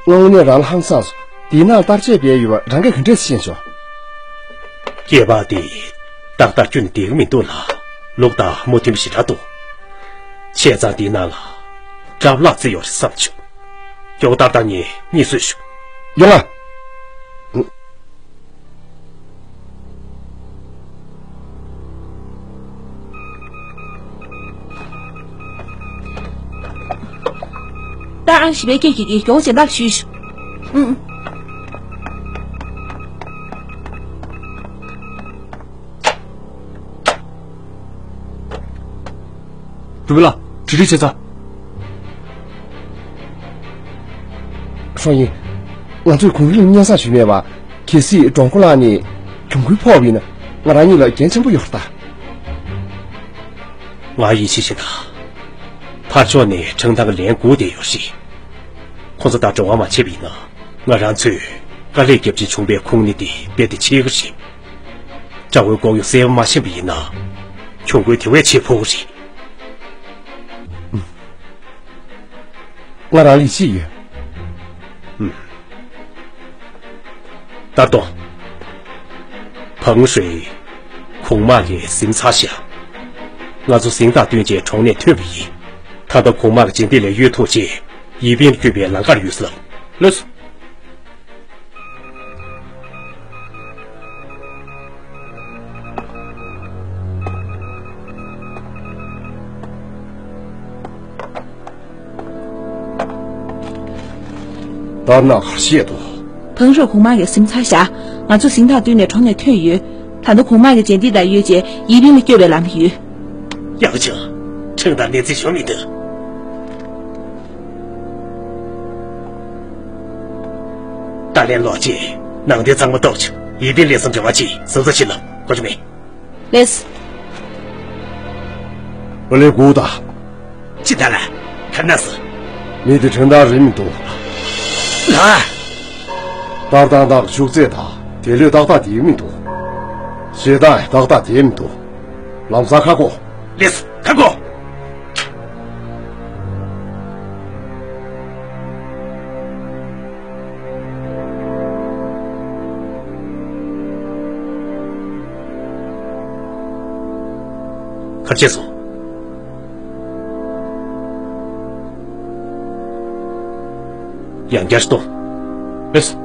དངོས་གནས་རང་ལ་ཧང་སངས་སོང་། འདིའི་ནང་ལ་བརྟག་དཔྱད་བྱས་ཡོད་པ་རང་གིས་ག་འདྲས་ཤེས་བྱུང་། སྐྱེས་པ་དེ་ཏག་ཏག་ཁྱོན་བསྡད་ཀྱི་མི་འདུག་ལ། ལུག་དང་མུ་མཐུན་པ་ཞེ་དྲག་འདུག། བྱས་ཙང་འདིའི་ནང་ལ་སྐྲ་ལག་རྩི་ཡོད་རེད་བསམ་བྱུང་། མགྱོགས་ཏག་ཏག་ངས་གཉིད་གསོས་ཤོག། ཡོང་ང་། ད་ཨང་བཞི་པའི་སྐད་ཀྱིས་ཀྱིས་མགྱོགས་སྦྱིན་བདག་ཞུས་ཤོག། ཨུང་། རུ་བི་ལ། དྲི་རིགས་བྱེད་ཚར། ཧྲོ་ཡིན། ང་ཚོས་གུང་རིམ་སྙན་སེང་ཞུས་མེད་པ། གལ་སྲིད་འབྲོང་ཁོ་ལག་ནས་གྱོང་གུན་ཕོག་པ་ཡིན་ན། ང་རང་ཉིད་ལ་འགན་ཆེན་པོ་ཡོད་རེད་ད། ང་ཡིད་ཆེས་བྱེད་ད། ཕར་ཕྱོགས་ནས་ཁྲང་ཐང་གི་ལན་སྒུག་བསྡད་ཡོད་རེད། ཁོ་ཚོ་དང་འབྲེལ་བ་མ་བྱས་པ་ཡིན་ན། ང་རང་ཚོས་དཀའ་ལས་བརྒྱབ་ཆེད་བྱུང་པའི་ཁུངས་སྣེ་དེ་རྦད་དེ་ཆད་ཀྱི་རེད། དགྲ་བོའི་ལྐོག་གཡོ་གསལ་པོ་མ་ཤེས་པ་ཡིན་ན། གྱོང་གུན་དེ་བས་ཆེ་ཕོག་གི་རེད། ང་རང་ལ་ཡིད་ཆེས་ཡོད། ད་དོ། བང་ཧྲོས། གོང་མ་གིས་ཟིན་ཚར་ཤག། ང་ཚོ་ཟིང་ཐག་བསྟུན་བྱས་གྲོང་ནས་ཐོན་པ་ཡིན། ད་ལྟ་གོང་མ་གི་རྗེས་འདེད་ལས་གཡོལ་ཐུབ་ཆེད་ཡིས་པིན་བསྐྱོད་པའི་ལམ་ཁར་ཡོད་ཟེར་ལབ། ལགས་སོ། ལྟར་ན་ག་རེ་བཤད་འདུག། བང་ཧྲོས་གོང་མ་གིས་ཟིན་ཚར་བཞག། ང་ཚོ་ཟིང་ཐག་བསྟུན་ནས་གྲོང་ནས་ཐོན་ཡོད། ད་ལྟ་གོང་མ་གི་རྗེས་འདེད་དང་ཡོད་ཅེས་ཡིས་པིན་ལ་བསྐྱོད་པའི་ལམ་ཡོད། ཡག་བྱུང་། ཁྲིམས་དང་ནན་ཚིག་ཞུ་མི་འདུག། ད་ལན་ལོག་ཅིག་ནང་དོན་གཙང་མ་རྟོགས་བྱུང་། ཡིས་པིན་ལས་སམ་འབྲེལ་བ་ཅིག་ཟུར་ཟ་ཕྱིན་ལ་གོ་ཆ་མེད། ལེས། ཨ་ལེ་གུ་ད། ཅི་ད་ལ། ཁ་ན་སི། མི་དེ་ཁྲིམས་ཐག་རིང་མི་འདུག། ལ། ཏག་ཏག་ཏག་ཤུགས་ཚད་དང་དེ་ལུས་ཏག་ཏག་དེ་མི་འདུག། ཞེ་དྲག་ཏག་ཏག་དེ་མི་འདུག། ལམ་སང་ཁ་གོ། ལེས་ཁ་གོ། གར་བྱས་སོང་། ཡང་བསྐྱར་གཏོང་། ལེས།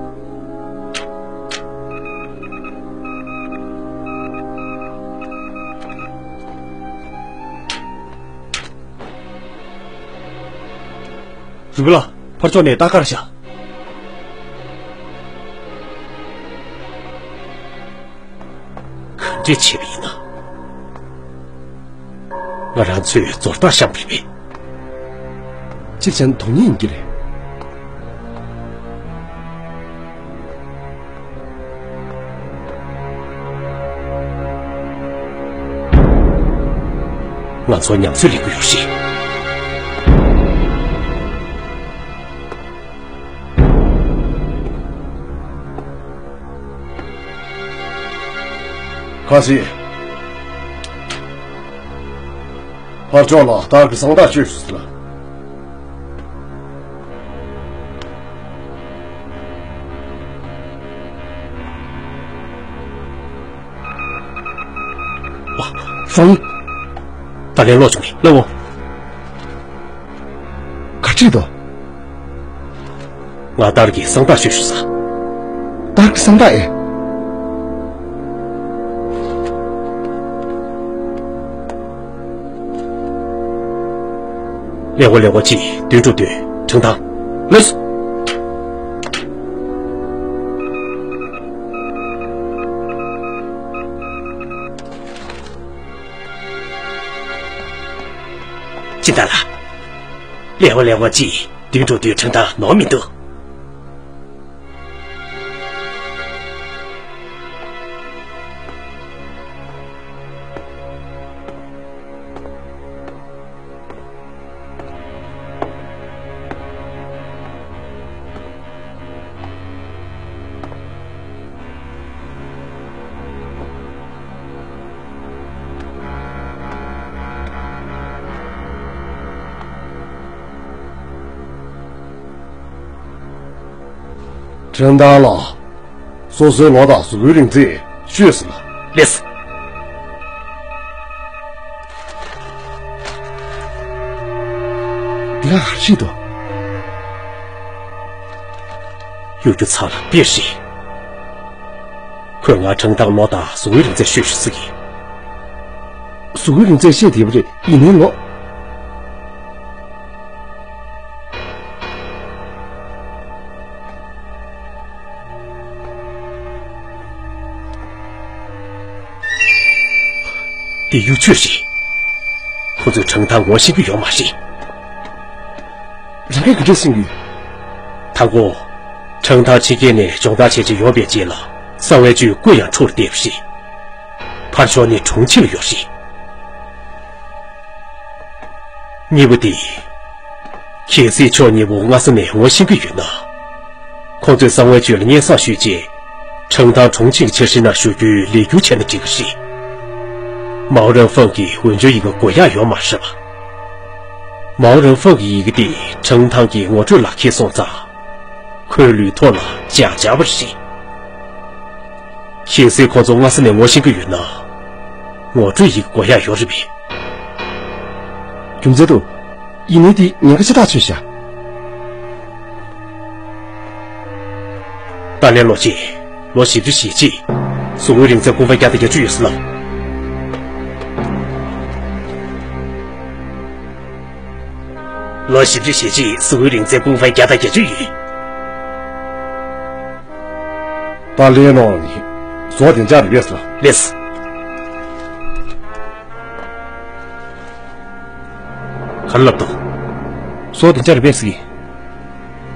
རུ་བི་ལ། ཕར་ཕྱོགས་ནས་རྟ་དཀར་ཤག། རེ་བྱས་པ་ཡིན་ན། ང་རང་ཚོས་ཛོར་ཐག་བཤམས་པ་རེད་པས། སྤྱིར་བྱས་ན་དོན་གཉེར་ཡིན་གྱི་རེད། ང་ཚོ་ཉམས་ཚོད་ལེན་གྱི་ཡོད་རེད། ཁ་སང་ཕར་ཕྱོགས་ལ་ཏཱ་རིག་གི་གསང་བདག་བསྐྱོན་ཞུས་ཟེར་ལ། ཧྥང་ཡི། ད་ལན་ལོག་བྱུང་ནས་ལབ་འོ། ག་ཅིག་དོ། ང་ཏཱ་རིག་གི་གསང་བདག་བསྐྱོན་ཞུས་ས། ཏཱ་རིག་གི་གསང་བདག་ཨེ། ལེགས་པོ་ལེགས་པོ་གཅིག་བདུན་དྲུག་བདུན་ཁྲིན་ཏང་། ལགས་སོ། ཅིན་ཏཱ་ལགས། ལེགས་པོ་ལེགས་པོ་གཅིག་བདུན་དྲུག་བདུན་ཁྲིན་ཏང་ནོར་མི་འདུག། ཁྲིན་ཏང་ལགས། སོ་སོའི་ལོ་དང་གཟུགས་པོའི་རིང་ཚད་ཤོད་ཟེར་ལ། ལགས་སོ། འདི་ག་ག་རེ་བྱེད་དོ། གཡོ་སྒྱུ་ཚར་ལ་དཔེ་རེད། ཁོས་ང་ཁྲིན་ཏང་ལོ་དང་གཟུགས་པོའི་རིང་ཚད་ཤོད་ཤོད་ཟེར་གི། གཟུགས་པོའི་རིང་ཚད་བཤད་བསྡད་པ་རེད། ཡིན་ནའི་ལོ། འདི་གཡུ་ཆོས་རེད། ཁོ་ཚོས་ཁྲང་ཐང་ངོ་ཤེས་ཀྱི་ཡོད་མ་རེད། རང་གིས་ག་འདྲས་ཤེས་ཀྱི་ཡོད། ད་གོ། ཁྲང་ཐང་ཕྱི་རྒྱལ་ནས་སྦྱོང་བརྡར་བྱེད་ཀྱི་ཡོད་པའི་རྗེས་ལ་གསང་བའི་བཅུད་བཀོད་ཡང་འཕྲོར་བསྡད་པ་རེད། ཕར་ཕྱོགས་ནི་གྲོང་ཁྱེར་ལ་ཡོད་རེད། གཉིས་པ་དེ། གལ་སྲིད་ཕྱོགས་གཉིས་པོ་སྔ་ས་ནས་ངོ་ཤེས་ཀྱི་ཡོད་ན། ཁོང་ཚོས་གསང་བའི་བཅུད་ལ་སྙན་སེང་ཞུས་རྗེས། ཁྲང་ཐང་གྲོང་ཁྱེར་གྱི་འཆར་གཞི་ནང་ཞུགས་རྒྱུའི་ལས་འགུལ་བྱས་ན་འགྲིག་གི་རེད། མའོ་རན་ཧྥང་གིས་འོས་སྦྱོར་ཡི་གེ་དགོས་ཡག་ཡོད་མ་རེད་པ། མའོ་རན་ཧྥང་གི་ཡི་གེ་དེ་ཁྲང་ཐང་གི་ངོ་སྤྲོད་ལག་ཁྱེར་སོང་ཙང་། ཁོའི་ལུས་ཐོག་ལ་འཇགས་འཇགས་པ་རེད། གལ་སྲིད་ཁོང་ཚོ་སྔ་ས་ནས་ངོ་ཤེས་ཀྱི་ཡོད་ན། ངོ་སྤྲོད་ཡི་གེ་དགོས་ཡག་ཡོད་རེད་པས། རྒྱུ་མཚན་དུ། ཡིན་ནའི་དེ་ཉེན་ཁ་ཆེ་ཐག་ཆོད་ཤག། ཏཱ་ལའི་ལོ་ཅིག། ལོ་བཞི་བཅུ་ཞེ་གཅིག། གཟུགས་པོའི་རིང་ཚད་ཀུན་ཕན་བརྒྱ་དང་བརྒྱད་ཅུ་ཡོད་ཟེར་ལབ། ལོ་བཞི་བཅུ་ཞེ་གཅིག། གཟུགས་པོའི་རིང་ཚད་ཀུན་ཕན་བརྒྱ་དང་བརྒྱད་ཅུ་ཡོད། ཏཱ་ལའི་ལོ་ནི། བཟོ་བདེ་འཇགས་རེད་པས་ལ། ལགས་སོ། ག་རེ་ལབ་འདུག། བཟོ་བདེ་འཇགས་རེད་པས་ཟེར་གི།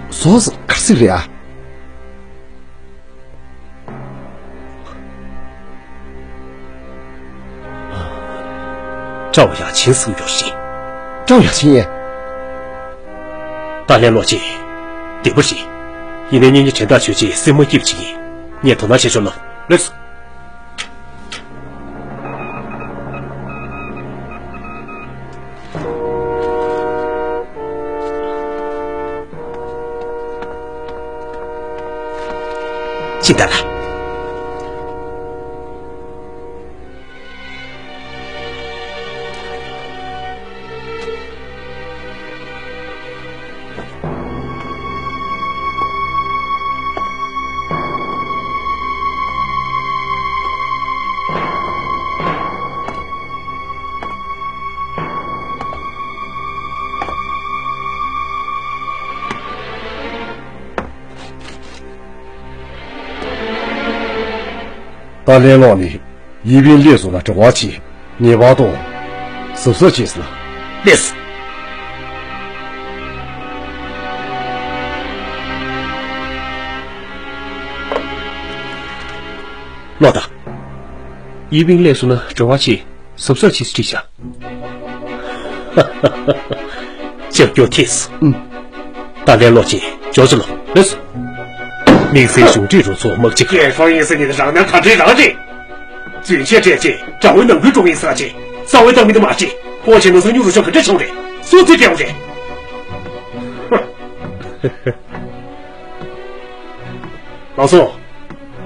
བཟོ་ཟེར་ག་རེ་ཟེར་གི་རེད་ཨ། ཀྲའོ་ཡ་ཆིན་གསུངས་ཡོད་རེད། ཀྲའོ་ཡ་ཆིན་ཡེ། ཏཱ་ལའི་ལོ་ཅིག། བདེ་པོ་རེད། ཡིན་ནའི་གཉེན་ཉེ་དྲན་ཐག་ཆོད་ཅིག་སེམས་མ་སྐྱིད་པ་ཅིག་ཡིན། ངས་དོ་སྣང་བྱེད་ཆོག་ལ། ལགས་སོ། ཅིན་ཏཱ་ལགས། ཏཱ་ལའི་ལོ་ནི། ཡིན་པིན་ལས་སུ་ལ་དྲི་བ་ཆེ། ངེས་པར་དུ་གཟབ་གཟབ་བྱས་ཟིན་ལ། ལེགས། ལོག་ད། ཡིན་པིན་ལས་སུ་ན་དྲི་བ་ཆེ། གཟབ་གཟབ་བྱས་ཟིན་བྲིས་བཞག། ལྕགས་ཀྱོག་ཐིས། ཨུམ། ད་ལན་ལོག་ཅིག་ཇོ་ཇོ་ལོ། ལེགས། དམིགས་བསལ་གཞུང་འབྲེལ་རུ་ཚོགས་དམག་སྤྱི། ཡེ་ཧྲོང་ཡིན་ཟེར་ཉིན་རང་ནང་ག་འདྲའི་རང་རེད། རྫུན་ཆད་སྤྲད་ཅིག་དགྲ་བོའི་ནང་ཁུལ་འགྲོ་གི་ཡིན་ཟེར་ཅིག་གསང་བའི་བཏང་མི་འདི་མ་བྱེད། ཨོ་བྱས་ན་སང་ཉིན་རུ་ཤོག་ག་འདྲ་བྱུང་རེད། སུ་ཚེ་སྤྲད་འོང་རེད། ལགས་སོ།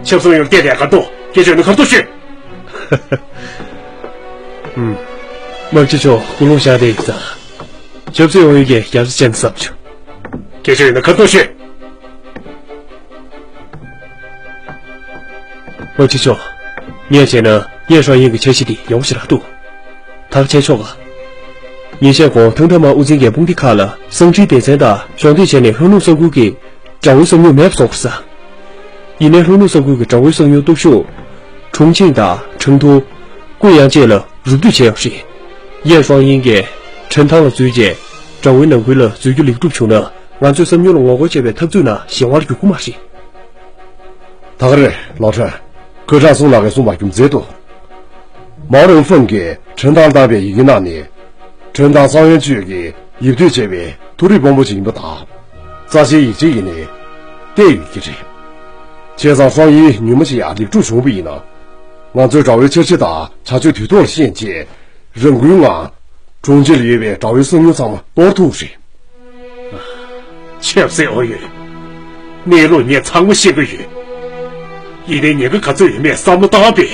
ཆབ་སྲིད་ཡོང་བལྟས་ཏེ་གར་ཐོག་སྐད་ཆ་ཡོད་ན་གར་ཐོག་ཤོད། ཨུམ། དམག་སྤྱི་མཆོག་སྐུ་རླུང་བཞག་དེ་ཡིན་ཙང་། ཆབ་སྲིད་ཡོང་ཡུལ་གྱི་རྒྱབ་ས་ཅན་བསམ་བྱུང་། སྐད་ཆ་ཡོད་ན་གར་ཐོག་ཤོད། དམག་སྤྱི་མཆོག་ངས་བྱས་ན་ཡེ་ཧྲོང་ཡིན་གྱི་འཆར་གཞི་འདི་ཡག་པོ་ཞེ་དྲག་འདུག་ཐག་བཅད་ཆོག་ག་ཉིན་ཤས་གོང་ཐང་ཐང་མ་དབུ་འཛིན་གྱི་དཔུང་སྡེ་ཁག་ལ་གསང་འཕྲིན་སྡེ་ཚན་དང་གཞུང་འབྲེལ་བྱས་ནས་ལྷོ་ནུབ་ས་ཁུལ་གྱི་དགྲ་བོའི་གསང་ཉུལ་མེད་པ་བཟོ་དགོས་ས། ཡིན་ནའི་ལྷོ་ནུབ་ས་ཁུལ་གྱི་དགྲ་བོའི་གསང་ཉུལ་སྟོབས་ཤུགས། ཁྲུང་ཆིང་དང་ཁྲང་ཏུའུ། ཀུའེ་ཡང་བཅས་ལ་རུབ་བཏུད་བྱས་ཡོད་རེད། ཡེ་ཧྲོང་ཡིན་གྱིས་ཁྲིན་ཐང་ལ་འཛུལ་རྗེས་དགྲ་བོའི་ནང་ཁུལ་ལ་འཛུལ་རྒྱུ་ལེགས་གྲུབ་བྱུང་ན་ང་ཚོས་བསམ་མྱོང་ལ་ངོ་རྒོལ་བྱེད་པའི་འཐབ་རྩོད་ནང་ཞན་དབང་འགྱུར་གྱི་མ་རེད། ད་ག་རེད་ལོ་ཁྲོན། ཁོས་ཁྲང་སུང་ལགས་ཀྱིས་གསུངས་པ་རྒྱུ་མཚན་འདུག་མའོ་རུང་ཧྥུང་གིས་ཁྲིན་ཐང་བཏང་བའི་ཡི་གེ་ནང་ནས། ཁྲིན་ཐང་སང་ཡོན་ཆོས་ཀྱིས་ཡིབ་སྡོད་བྱས་པའི་མཐོ་རིས་དཔོན་པོ་ཅིག་ཡིན་པ་དང་། རྩ་ཆེའི་ཡིག་ཆའི་ཡིན་ནས་བལྟས་ཡོད་ཀྱི་རེད། བྱས་ཙང་ཧྲོང་ཡིས་ཉུང་མ་ཞིག་ཡང་ལེགས་གྲུབ་བྱུང་བ་ཡིན་ན། ང་ཚོས་དགྲ་བོའི་འཆར་གཞི་དང་བྱ་སྤྱོད་དུས་ཐོག་ལ་ཤེས་རྗེས། རང་འགུལ་ངང་། གྲོང་ཁྱེར་ལ་ཡོད་པའི་དགྲ་བོའི་གསང་ཉུལ་ཚང་མ་གཏོར་ཐུབ་རེད། ཆབ་སྲིད་ཨོ་ཡོད། གནས་ལུགས་ངས་ཚང་མ་ཤེས་ཀྱི་ཡོད། ཡིན་ནའི་ཉེན་ཁ་ག་ཚོད་ཡོད་མེད་བསམ་བློ་བཏང་པས།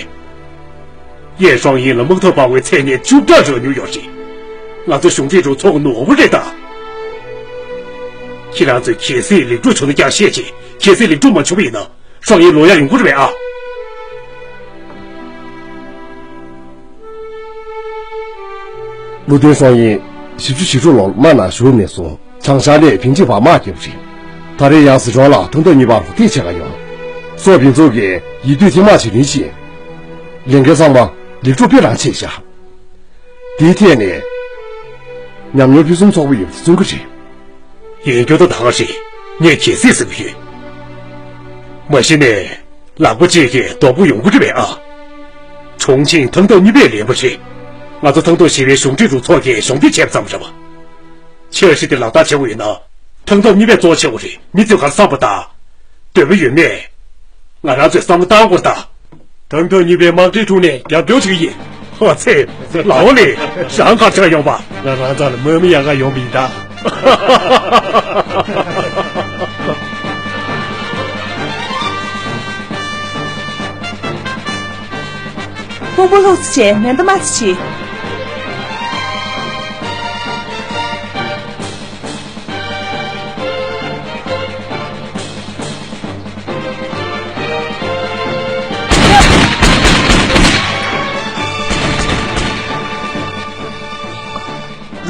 ཡེ་ཧྲོང་ཡིན་ལ་དམག་འཐབ་འབར་བའི་མཚན་སྙན་བཅུ་ཕྲག་རག་མྱོང་ཡོད་རེད། ང་ཚོ་གཞུང་འབྲེལ་རུ་ཚོགས་ནོར་བུ་རེད་ད། ཁྱེད་རང་ཚོས་གལ་སྲིད་ལེགས་གྲུབ་བྱུང་ན་ཀྱང་བཤད་ཅིག་གལ་སྲིད་ལེགས་གྲུབ་མ་བྱུང་བ་ཡིན་ན། ཧྲོང་ཡིན་ལོག་ཡག་ཡོང་གི་རེད་པས་ཨ། ལུའུ་ཏུན་ཧྲོང་ཡིན། བཞི་བཅུ་ཞེ་དྲུག་ལོར་དམག་ནང་ཞུགས་ནས་བཟུང་བྱང་ཤར་ནས་ཕིང་ཅི་བར་དམག་བརྒྱབ་པ་རེད། ད་རེས་ཡང་ཟི་ཁྲོན་ལ་ཐང་ཐང་གཉིས་པ་ལོག་འདེད་བྱེད་ག་ཡོང་། སོག་ཕིང་ཚོགས་ཀྱིས་ཡིད་སྡུད་ཐེངས་མང་བྱེད་རིན་ཞིང་། ལས་འགན་ཚང་མ་ལེགས་གྲུབ་དཔེ་རང་ཆེ་བཞག་དེའི་ཐད་ནས་ཉམས་མྱོང་ཕུན་སུམ་ཚོགས་པོ་ཡོད་པ་མཚོན་གྱི་རེད། ཡིན་རྒྱུ་ད་ད་ག་རེད། ངས་གལ་སྲིད་ཟེར་གྱི་ཡོད། མ་གཞི་ནས་ལག་པ་གཅིག་གིས་ལྡོག་པོ་ཡོང་གི་རེད་པས་ཨ། ཁྲུང་ཆིང་ཐང་ཐང་གཉིས་པས་ལེན་པ་རེད། ང་ཚོ་ཐང་ཐང་བཞི་པའི་གཞུང་འབྲེལ་རུ་ཚོགས་ཀྱིས་གཞུང་འབྲེལ་བྱས་པ་ཙམ་རེད་པ། འཆར་གཞི་དེ་ལག་བསྟར་བྱེད་དགོས་ཡོད་ན། ཐང་ཐང་གཉིས་པས་གཙོ་ཆེ་བོ་རེད། མི་ཚོས་ག་རེ་བསམ་པ་དང་། འདོད་པ་ཡོད་མེད། ང་རང་ཚོས་བསམ་བློ་བཏང་དགོས་ད། ཐང་ཐང་གཉིས་པའི་དམག་གྲའི་དྲུང་ནས་རྒྱབ་སྐྱོར་བྱེད་ཀྱི་ཡིན། ཨོ་ཙེ། ལའོ་ལི། རང་ག་རེ་བྱེད་ག་ཡོང་པ། ང་རང་ཚོ་ལ་དམག་མི་གཡར་ག་ཡོང་པ་ཡིན་ད། དཔོན་པོ་ལྷུག་ཙམ་བྱས་མེ་མདའ་དམར་ཙམ་བྱེད།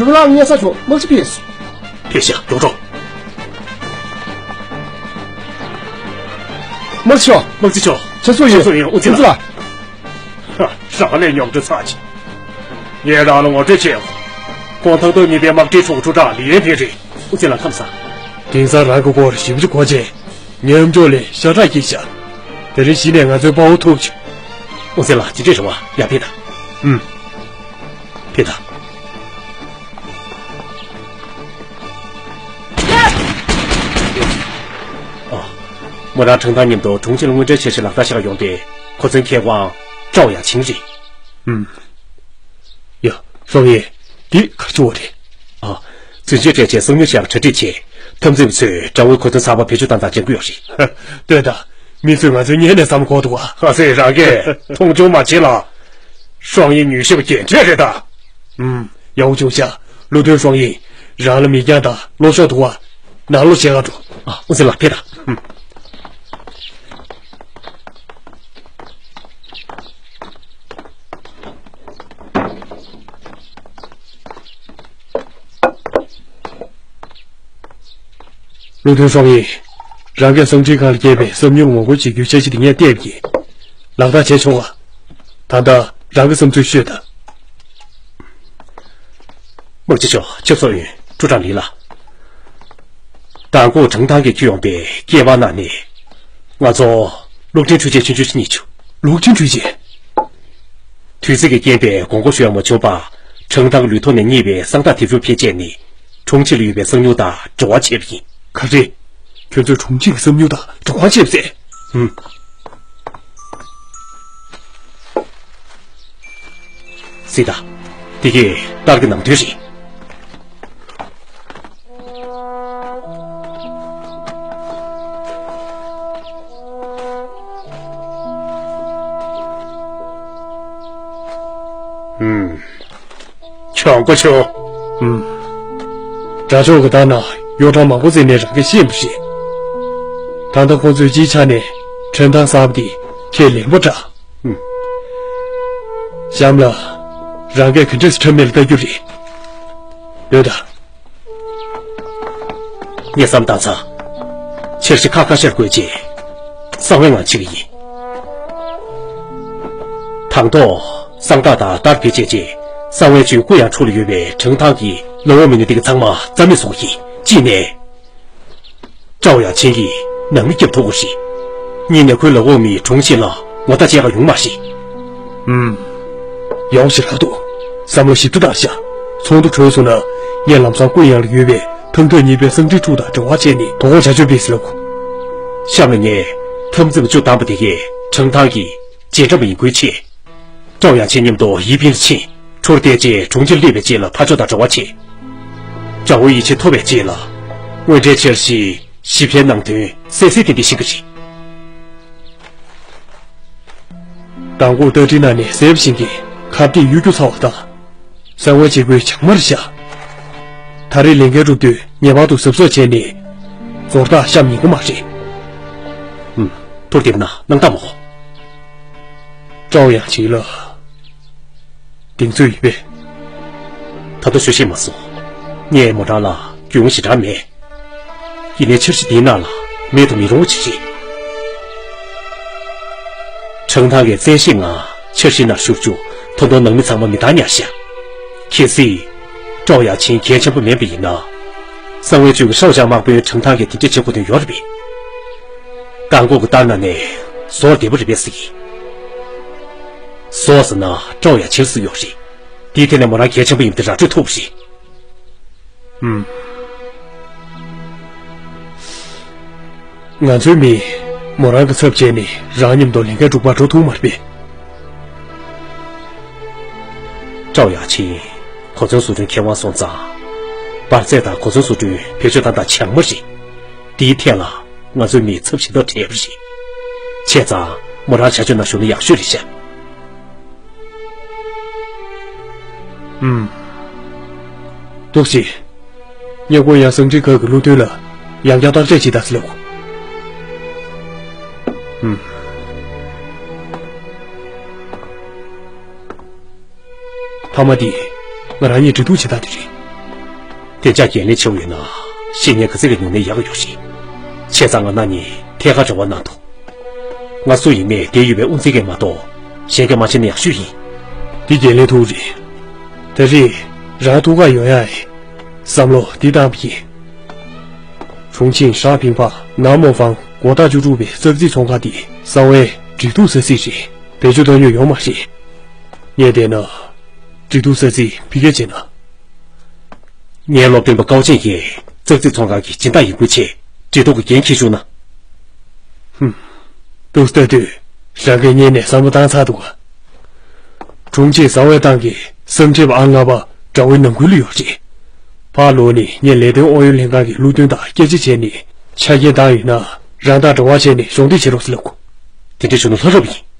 རུ་ལགས་སྙན་ས་བྱུང་། དམག་སྤྱི་ཕེབས་སོང་། ཕེབས་ཤག་འགྲོ་འགྲོ། དམག་སྤྱི་མཆོག་དམག་སྤྱི་མཆོག་ཕྱག་སོ་ཡོད། ཕྱག་སོ་ཡོད། དབུ་འཛིན་ལགས། ཧ། རང་ལས་ཉོག་འདྲ་ཚ་ཅིག་ངས་རང་ལ་ངོ་སྤྲོད་བྱས་ཡོང་། ཁོང་ཐང་ཐང་གཉིས་པའི་དམག་གྲའི་ཁྲུང་ཁྲུང་ཀྲང་ལི་ཡན་ཕིང་རེད། དབུ་འཛིན་ལགས་ཁམས་བཟང་། དེང་སང་རང་གི་སྐོར་ཞིབ་ཅིག་གོ་རྗེས། ཉམས་འགྱུར་ལས་ཤ་ཁྲག་སྐྱེས་ཤག་དེ་རིང་གཞི་ནས་ང་ཚོའི་དཔའ་བོ་ཐུག་བྱུང་། དབུ་འཛིན་ལགས་ཇི་འདྲའི་རེ་བ་ཡར་ཕེབས་དང་། ཨུམ། ཕེབས་དང་། ཨ། མོ་རང་ཁྲང་ཐང་མཉམ་དུ་དྲུང་ཆེ་ལ་དངོས་འབྲེལ་འཆར་གཞི་ལག་བསྟར་བྱེད་ག་ཡོང་སྟེ། ཁོ་ཚོའི་མཁས་དབང་ཀྲའོ་ཡང་ཆིང་རེད། ཨུམ། ཡ། ཧྲོང་ཡེ། འདི་ག་རེ་བྱུང་བ་རེད། ཨ། རྫུན་ཆོས་སྤྲད་བྱས་གསང་ཉུལ་བྱས་པ་གྲ་སྒྲིག་བྱས། འཐབ་འཛིང་པ་ཚོས་དགྲ་བོའི་གོ་མཚོན་གསར་པ་བེད་སྤྱོད་བཏང་སྟངས་མཇལ་གྱི་ཡོད་རེད། ལྟོས་དང་། མི་ཚོས་ང་ཚོའི་སྙན་ནས་བསམ་གོ་འདུག་ག་ཨ་ཙི། རང་གིས་མཐོང་ཆུང་མ་བྱེད་ལ། ཧྲོང་ཡེ་མྱུལ་ཞིབ་པ་རྒན་གྲས་རེད་ད། ཨུམ། ཡག་པོ་བྱུང་ཤག་ལུའུ་ཐུན་ཧྲོང་ཡིན། རང་ལ་མིག་རྒྱང་དང་ལོ་ཤོག་འདུག་ག་ནང་ལོགས་བྱེད་ག་འགྲོ། ཨ། དབུ་འཛིན་ལགས་ཕེབས་དང་། ཨུམ། ལུའུ་ཐུན་ཧྲོང་ཡིན། རང་གིས་གསང་འཕྲིན་ཁང་ལ་སྐྱེས་པའི་བསམ་མྱོང་ངོ་རྒོལ་བྱེད་རྒྱུའི་འཆར་གཞི་དེ་ངས་བལྟས་པ་ཡིན། ལག་བསྟར་བྱས་ཆོག་ག་ད་ལྟ་རང་གི་བསམ་ཚུལ་ཤོད་དང་། དམག་སྤྱི་མཆོག་ཆབ་སྲིད་ཨུ་ཡོན་ཀྲུའུ་ཀྲང་ལི་ལགས། མདང་དགོང་ཀྲང་ཐང་གིས་འཁྱེར་ཡོང་པའི་སྐྱེལ་པ་ནང་ནས་ང་ཚོ་གློག་འཕྲིན་འཕྲུལ་ཆས་ཆུང་ཆུང་ཞིག་རྙེད་བྱུང་། གློག་འཕྲིན་འཕྲུལ་ཆས། དུས་ཚོད་ཀྱི་རྐྱེན་པས་དགོངས་སྐོར་ཞུ་ཡག་མ་བྱུང་བར་ཀྲང་ཐང་གི་ལུས་ཐོག་ནས་རྙེད་པའི་གསང་བདག་དེབ་ཕྲུག་ཕལ་ཆེར་ནི་ཁྲུང་ཆིང་ལ་ཡོད་པའི་གསང་ཉུལ་དང་འབྲེལ་བ་ཆད་པ་ཡིན། ག་རེ། ཁྱོད་ཚོས་ཁྲུང་ཆིང་གི་གསང་ཉུལ་དང་འབྲེལ་བ་ཆད་པ་ཟེར། ཧུམ། སྲིད་ད། འདི་གའི་ཏར་གྱི་ནང་དོན་རེད། ཧུམ། གྱོང་པོ་ཆུང་། ཧུམ། དགྲ་ཕྱོགས་ཀྱི་ལྟར་ན་གཡོ་ཁྲམ་མང་པོ་བཙལ་ནས་རང་གིས་ཤེས་པ་རེད། ད་ལྟ་ཁོང་ཚོས་སྤྱིའི་ཆ་ནས་ཁྲིན་ཐང་གསར་པ་འདི་ཁས་ལེན་པ་འདྲ། ཧུམ། གཤམ་ལ་རང་གིས་ག་འདྲས་ཁྲམ་མེད་ལ་ལྟ་རྒྱུ་རེད། ཡོད་ད། ངས་བསམ་བཏང་ཚར། འཆར་གཞི་ཁ་ཁ་ཤར་དགོས་རྗེས། གསང་བའི་ངང་བྱེད་ཀྱི་ཡིན། དང་ཐོག་གསང་བདག་དང་ཏར་བེད་སྤྱད་རྗེས་གསང་བའི་ཇུས་ཀུ་ཡང་ཁྲུ་ལ་ཡོད་པའི་ཁྲང་ཐང་གི་ལག་འོག་མི་ནི་དེ་ག་ཚང་མ་རྩ་མེད་བཟོ་གི་ཡིན། གཅིག་ནས། ཀྲའོ་ཡང་ཆིང་གིས་ནང་མི་སྐྱོབ་ཐུབ་ཀྱི་རེད། གཉིས་ནས་ཁོའི་ལག་འོག་མི་ཁྲུང་ཆིང་ལ་ངོ་རྟགས་བཅད་ག་ཡོང་མ་རེད། ཨུམ། ཡག་ཞེ་དྲག་འདུག་བསམ་བློ་ཞིབ་ཏུ་བཏང་ཤག་ཚོགས་འདུ་གྲོལ་སོང་ན་ངས་ལམ་སང་ཀུན་ཡང་ལ་ཡོད་པའི་ཐང་ཐོག་གཉིས་པའི་གསང་འཕྲིན་ཕྲུག་དང་འབྲེལ་བ་བྱས་ནས་དོ་དགོང་བྱ་སྤྱོད་སྤེལ་ཟེར་ལབ། གཤམ་ལ་ངས་འཐབ་འཛིང་བཅུ་བཏང་པ་དེ་གས་ཁྲང་ཐང་གི་རྗེས་འབྲང་པ་ཡིན་ཁུལ་བྱས། ཀྲའོ་ཡང་ཆིང་མཉམ་དུ་ཡི་ཕིང་ལ་ཕྱིན། ཁྲུར་བལྟས་རྗེས་གྲོང་ཁྱེར་སླེབས་པའི་རྗེས་ལ་ཕར་ཕྱོགས་དང་འབྲེལ་བ་བྱས། ཀྲའོ་ཡི་ཡིད་ཆེས་ཐོབ་པའི་རྗེས་ལ། དངོས་འབྲེལ་འཆར་གཞི་ཞིབ་ཕྲའི་ནང་དོན་གསལ་གསལ་ཏན་ཏན་ཤེས་ཀྱི་རེད། མདང་དགོང་ཏ་ཏྲི་ནང་ནས་གསལ་པོ་བཞིན་གྱི་ཁ་གཏད་གཡུག་རྒྱུ་ཚར་བ་དང་། གསང་བའི་བྱེད་སྒོའི་བྱང་མར་བཞག་ད་རེས་ལས་འགན་སྒྲུབ་དུས་ངེས་པར་དུ་གཟབ་གཟབ་བྱས་ནས་ཟོར་ཐག་བཤམས་ཉན་གྱི་མ་རེད། ཧུམ། ཐུར་དེབ་ན་སྣང་དག་མ་གོ། ཀྲའོ་ཡང་ཆིང་ལ། གདེང་ཚོད་ཡོད་པས། ད་ལྟ་ཤོད་ཤེས་མ་སོང་། ངས་མོ་རང་ལ་རྒྱུས་མངའ་ཞེ་དྲག་མེད། ཡིན་ནའི་འཆར་གཞི་འདིའི་ནང་ལ་མེད་དུ་མི་རུང་བ་ཅིག་རེད། ཁྲང་ཐང་གིས་བཙན་ཤེད་ངང་འཆར་གཞིའི་ནང་ཞུགས་རྒྱུ་ཐོག་མཐའ་ནང་མི་ཚང་མ་མི་འདང་ཉར་ཤག་གལ་སྲིད། ཀྲའོ་ཡང་ཆིང་གལ་ཆེན་པོ་མིན་པ་ཡིན་ན། གསང་བའི་ཇུས་ཀྱི་ཧྲའོ་ཅང་དམག་དཔོན་ཁྲང་ཐང་གིས་དེ་འདྲ་བྱེད་དགོས་དོན་ཡོད་རེད་པས། རྐང་འཁོར་གྱི་ལྟར་ན་ནས་ཟོར་བདེ་པོ་རེད་པས་ཟེར་གྱི། ཟོར་ཟེར་ན་ཀྲའོ་ཡང་ཆིང་ཟེར་ཡོད་རེད། དེའི་ཐད་ནས་མོ་རང་གལ་ཆེན་པོ་ཡིན་པ་དེ་ར་སྤྲོད་ཐུབ་རེད། ཧུམ། ང་ཚོའི་མིས་མོ་རང་གི་ཚབ་བྱས་ནས་རང་མཉམ་དུ་ལས་འགན་སྒྲུབ་པར་འགྲོ་ཐུབ་མ་རེད་པས། ཀྲའོ་ཡང་ཆིང་གོ་མཚོན་བཟོ་སྐྲུན་མཁས་དབང་སོང་ཙང་། འབར་རྫས་དང་གོ་མཚོན་བཟོ་སྐྲུན་བེད་སྤྱོད་བཏང་སྟངས་བྱང་མ་རེད། དེའི་ཐད་ལ་ང་ཚོའི་མིས་ཚབ་ཞེ་དྲག་བྲལ་བ་རེད། བྱས་ཙང་མོ་རང་བྱ་སྤྱོད་ནང་ཞུགས་ན་ཡག་ཤོས་རེད་ཤག་ཨུམ། ཏོག་ཙི། ངས་ཀུན་ཡང་གསང་འཕྲིན་ཁང་གི་བློ་མཐུན་ལ་ཡང་བསྐྱར་བརྟག་དཔྱད་བྱེད་དང་ཟེར་ལབ། ཨུམ། མཐའ་མ་འདི་ང་རང་གཉིས་འབྲེལ་གཏུག་བྱེད་སྟངས་དེ་རེད། བདེ་འཇགས་འགན་ལེན་བྱེད་དགོས་ཡོད་ན་བཤེས་གཉེན་ག་ཚད་ཀྱི་ཉུང་ནས་ཡག་ཡོད་རེད། བྱས་ཙང་ང་རང་གཉིས་ཐད་ཀར་འབྲེལ་བ་གནང་དང་། ང་སུ་ཡིན་མིན་བསྡད་ཡོད་པའི་དབུ་འཛིན་གྱིས་མ་གཏོགས་གཞན་གྱིས་མ་ཤེས་ན་ཡག་ཤོས་ཡིན། འདི་འགན་ལེན་ཐུབ་རེད། ད་རེས་རང་ཐུགས་ཁག་ཡོང་ཡ་ཡིན། བསམ་བློ་འདི་བཏང་བ་ཡིན། ཁྲུང་ཆིང་ཧྲ་ཕིང་ཕ་ན་མོ་ཧྥང་མགོ་ཐག་བཅུ་དྲུག་པའི་ཙག་ཙིག་ཚོང་ཁང་འདི་གསང་བའི་འབྲེལ་གཏུག་ས་ཚིགས་རེད། བེད་སྤྱོད་བཏང་རྒྱུ་ཡོད་མ་རེད། ངས་བལྟས་ན། འབྲེལ་གཏུག་ས་ཚིགས་ཕ་གིར་བྱས་ན། ངའི་སློབ་སྟོན་པ་ཀའོ་ཅན་གྱིས་ཙག་ཙིག་ཚོང་ཁང་གི་སྦྱིན་བདག་ཡིན་ཁུལ་བྱས་འབྲེལ་གཏུག་གི་འགན་འཁྱེར་བཅུག་ན། ཧུམ། འདུག་ལྟ་དུས་རང་གིས་སྔོན་ནས་བསམ་བློ་བཏང་ཚར་འདུག་ག་ཁྲུང་ཆིང་གསང་བའི་ཏང་གི་གསང་ཁྲིམས་ཨང་ལྔ་པ་དགྲ་བོའི་ནང་ཁུལ་ལ་ཡོད་རེད། ཕར་ལོག་ནས་ངས་ལས་དོན་ཨང་གཡོན་ལྷན་ཁང་གི་བློ་མཐུན་དང་སྐད་ཆ་བྱས་ནས་ཆ་རྐྱེན་བཏང་ཡོད་ན་རང་དང་འབྲེལ་བ་བྱས་ནས་གཞོགས་འདེགས་བྱེད་རོགས་ཟེར་ལབ་གོ། དེ་འདྲ་བྱུང་ན་ལྷ་རབ་ཡིན།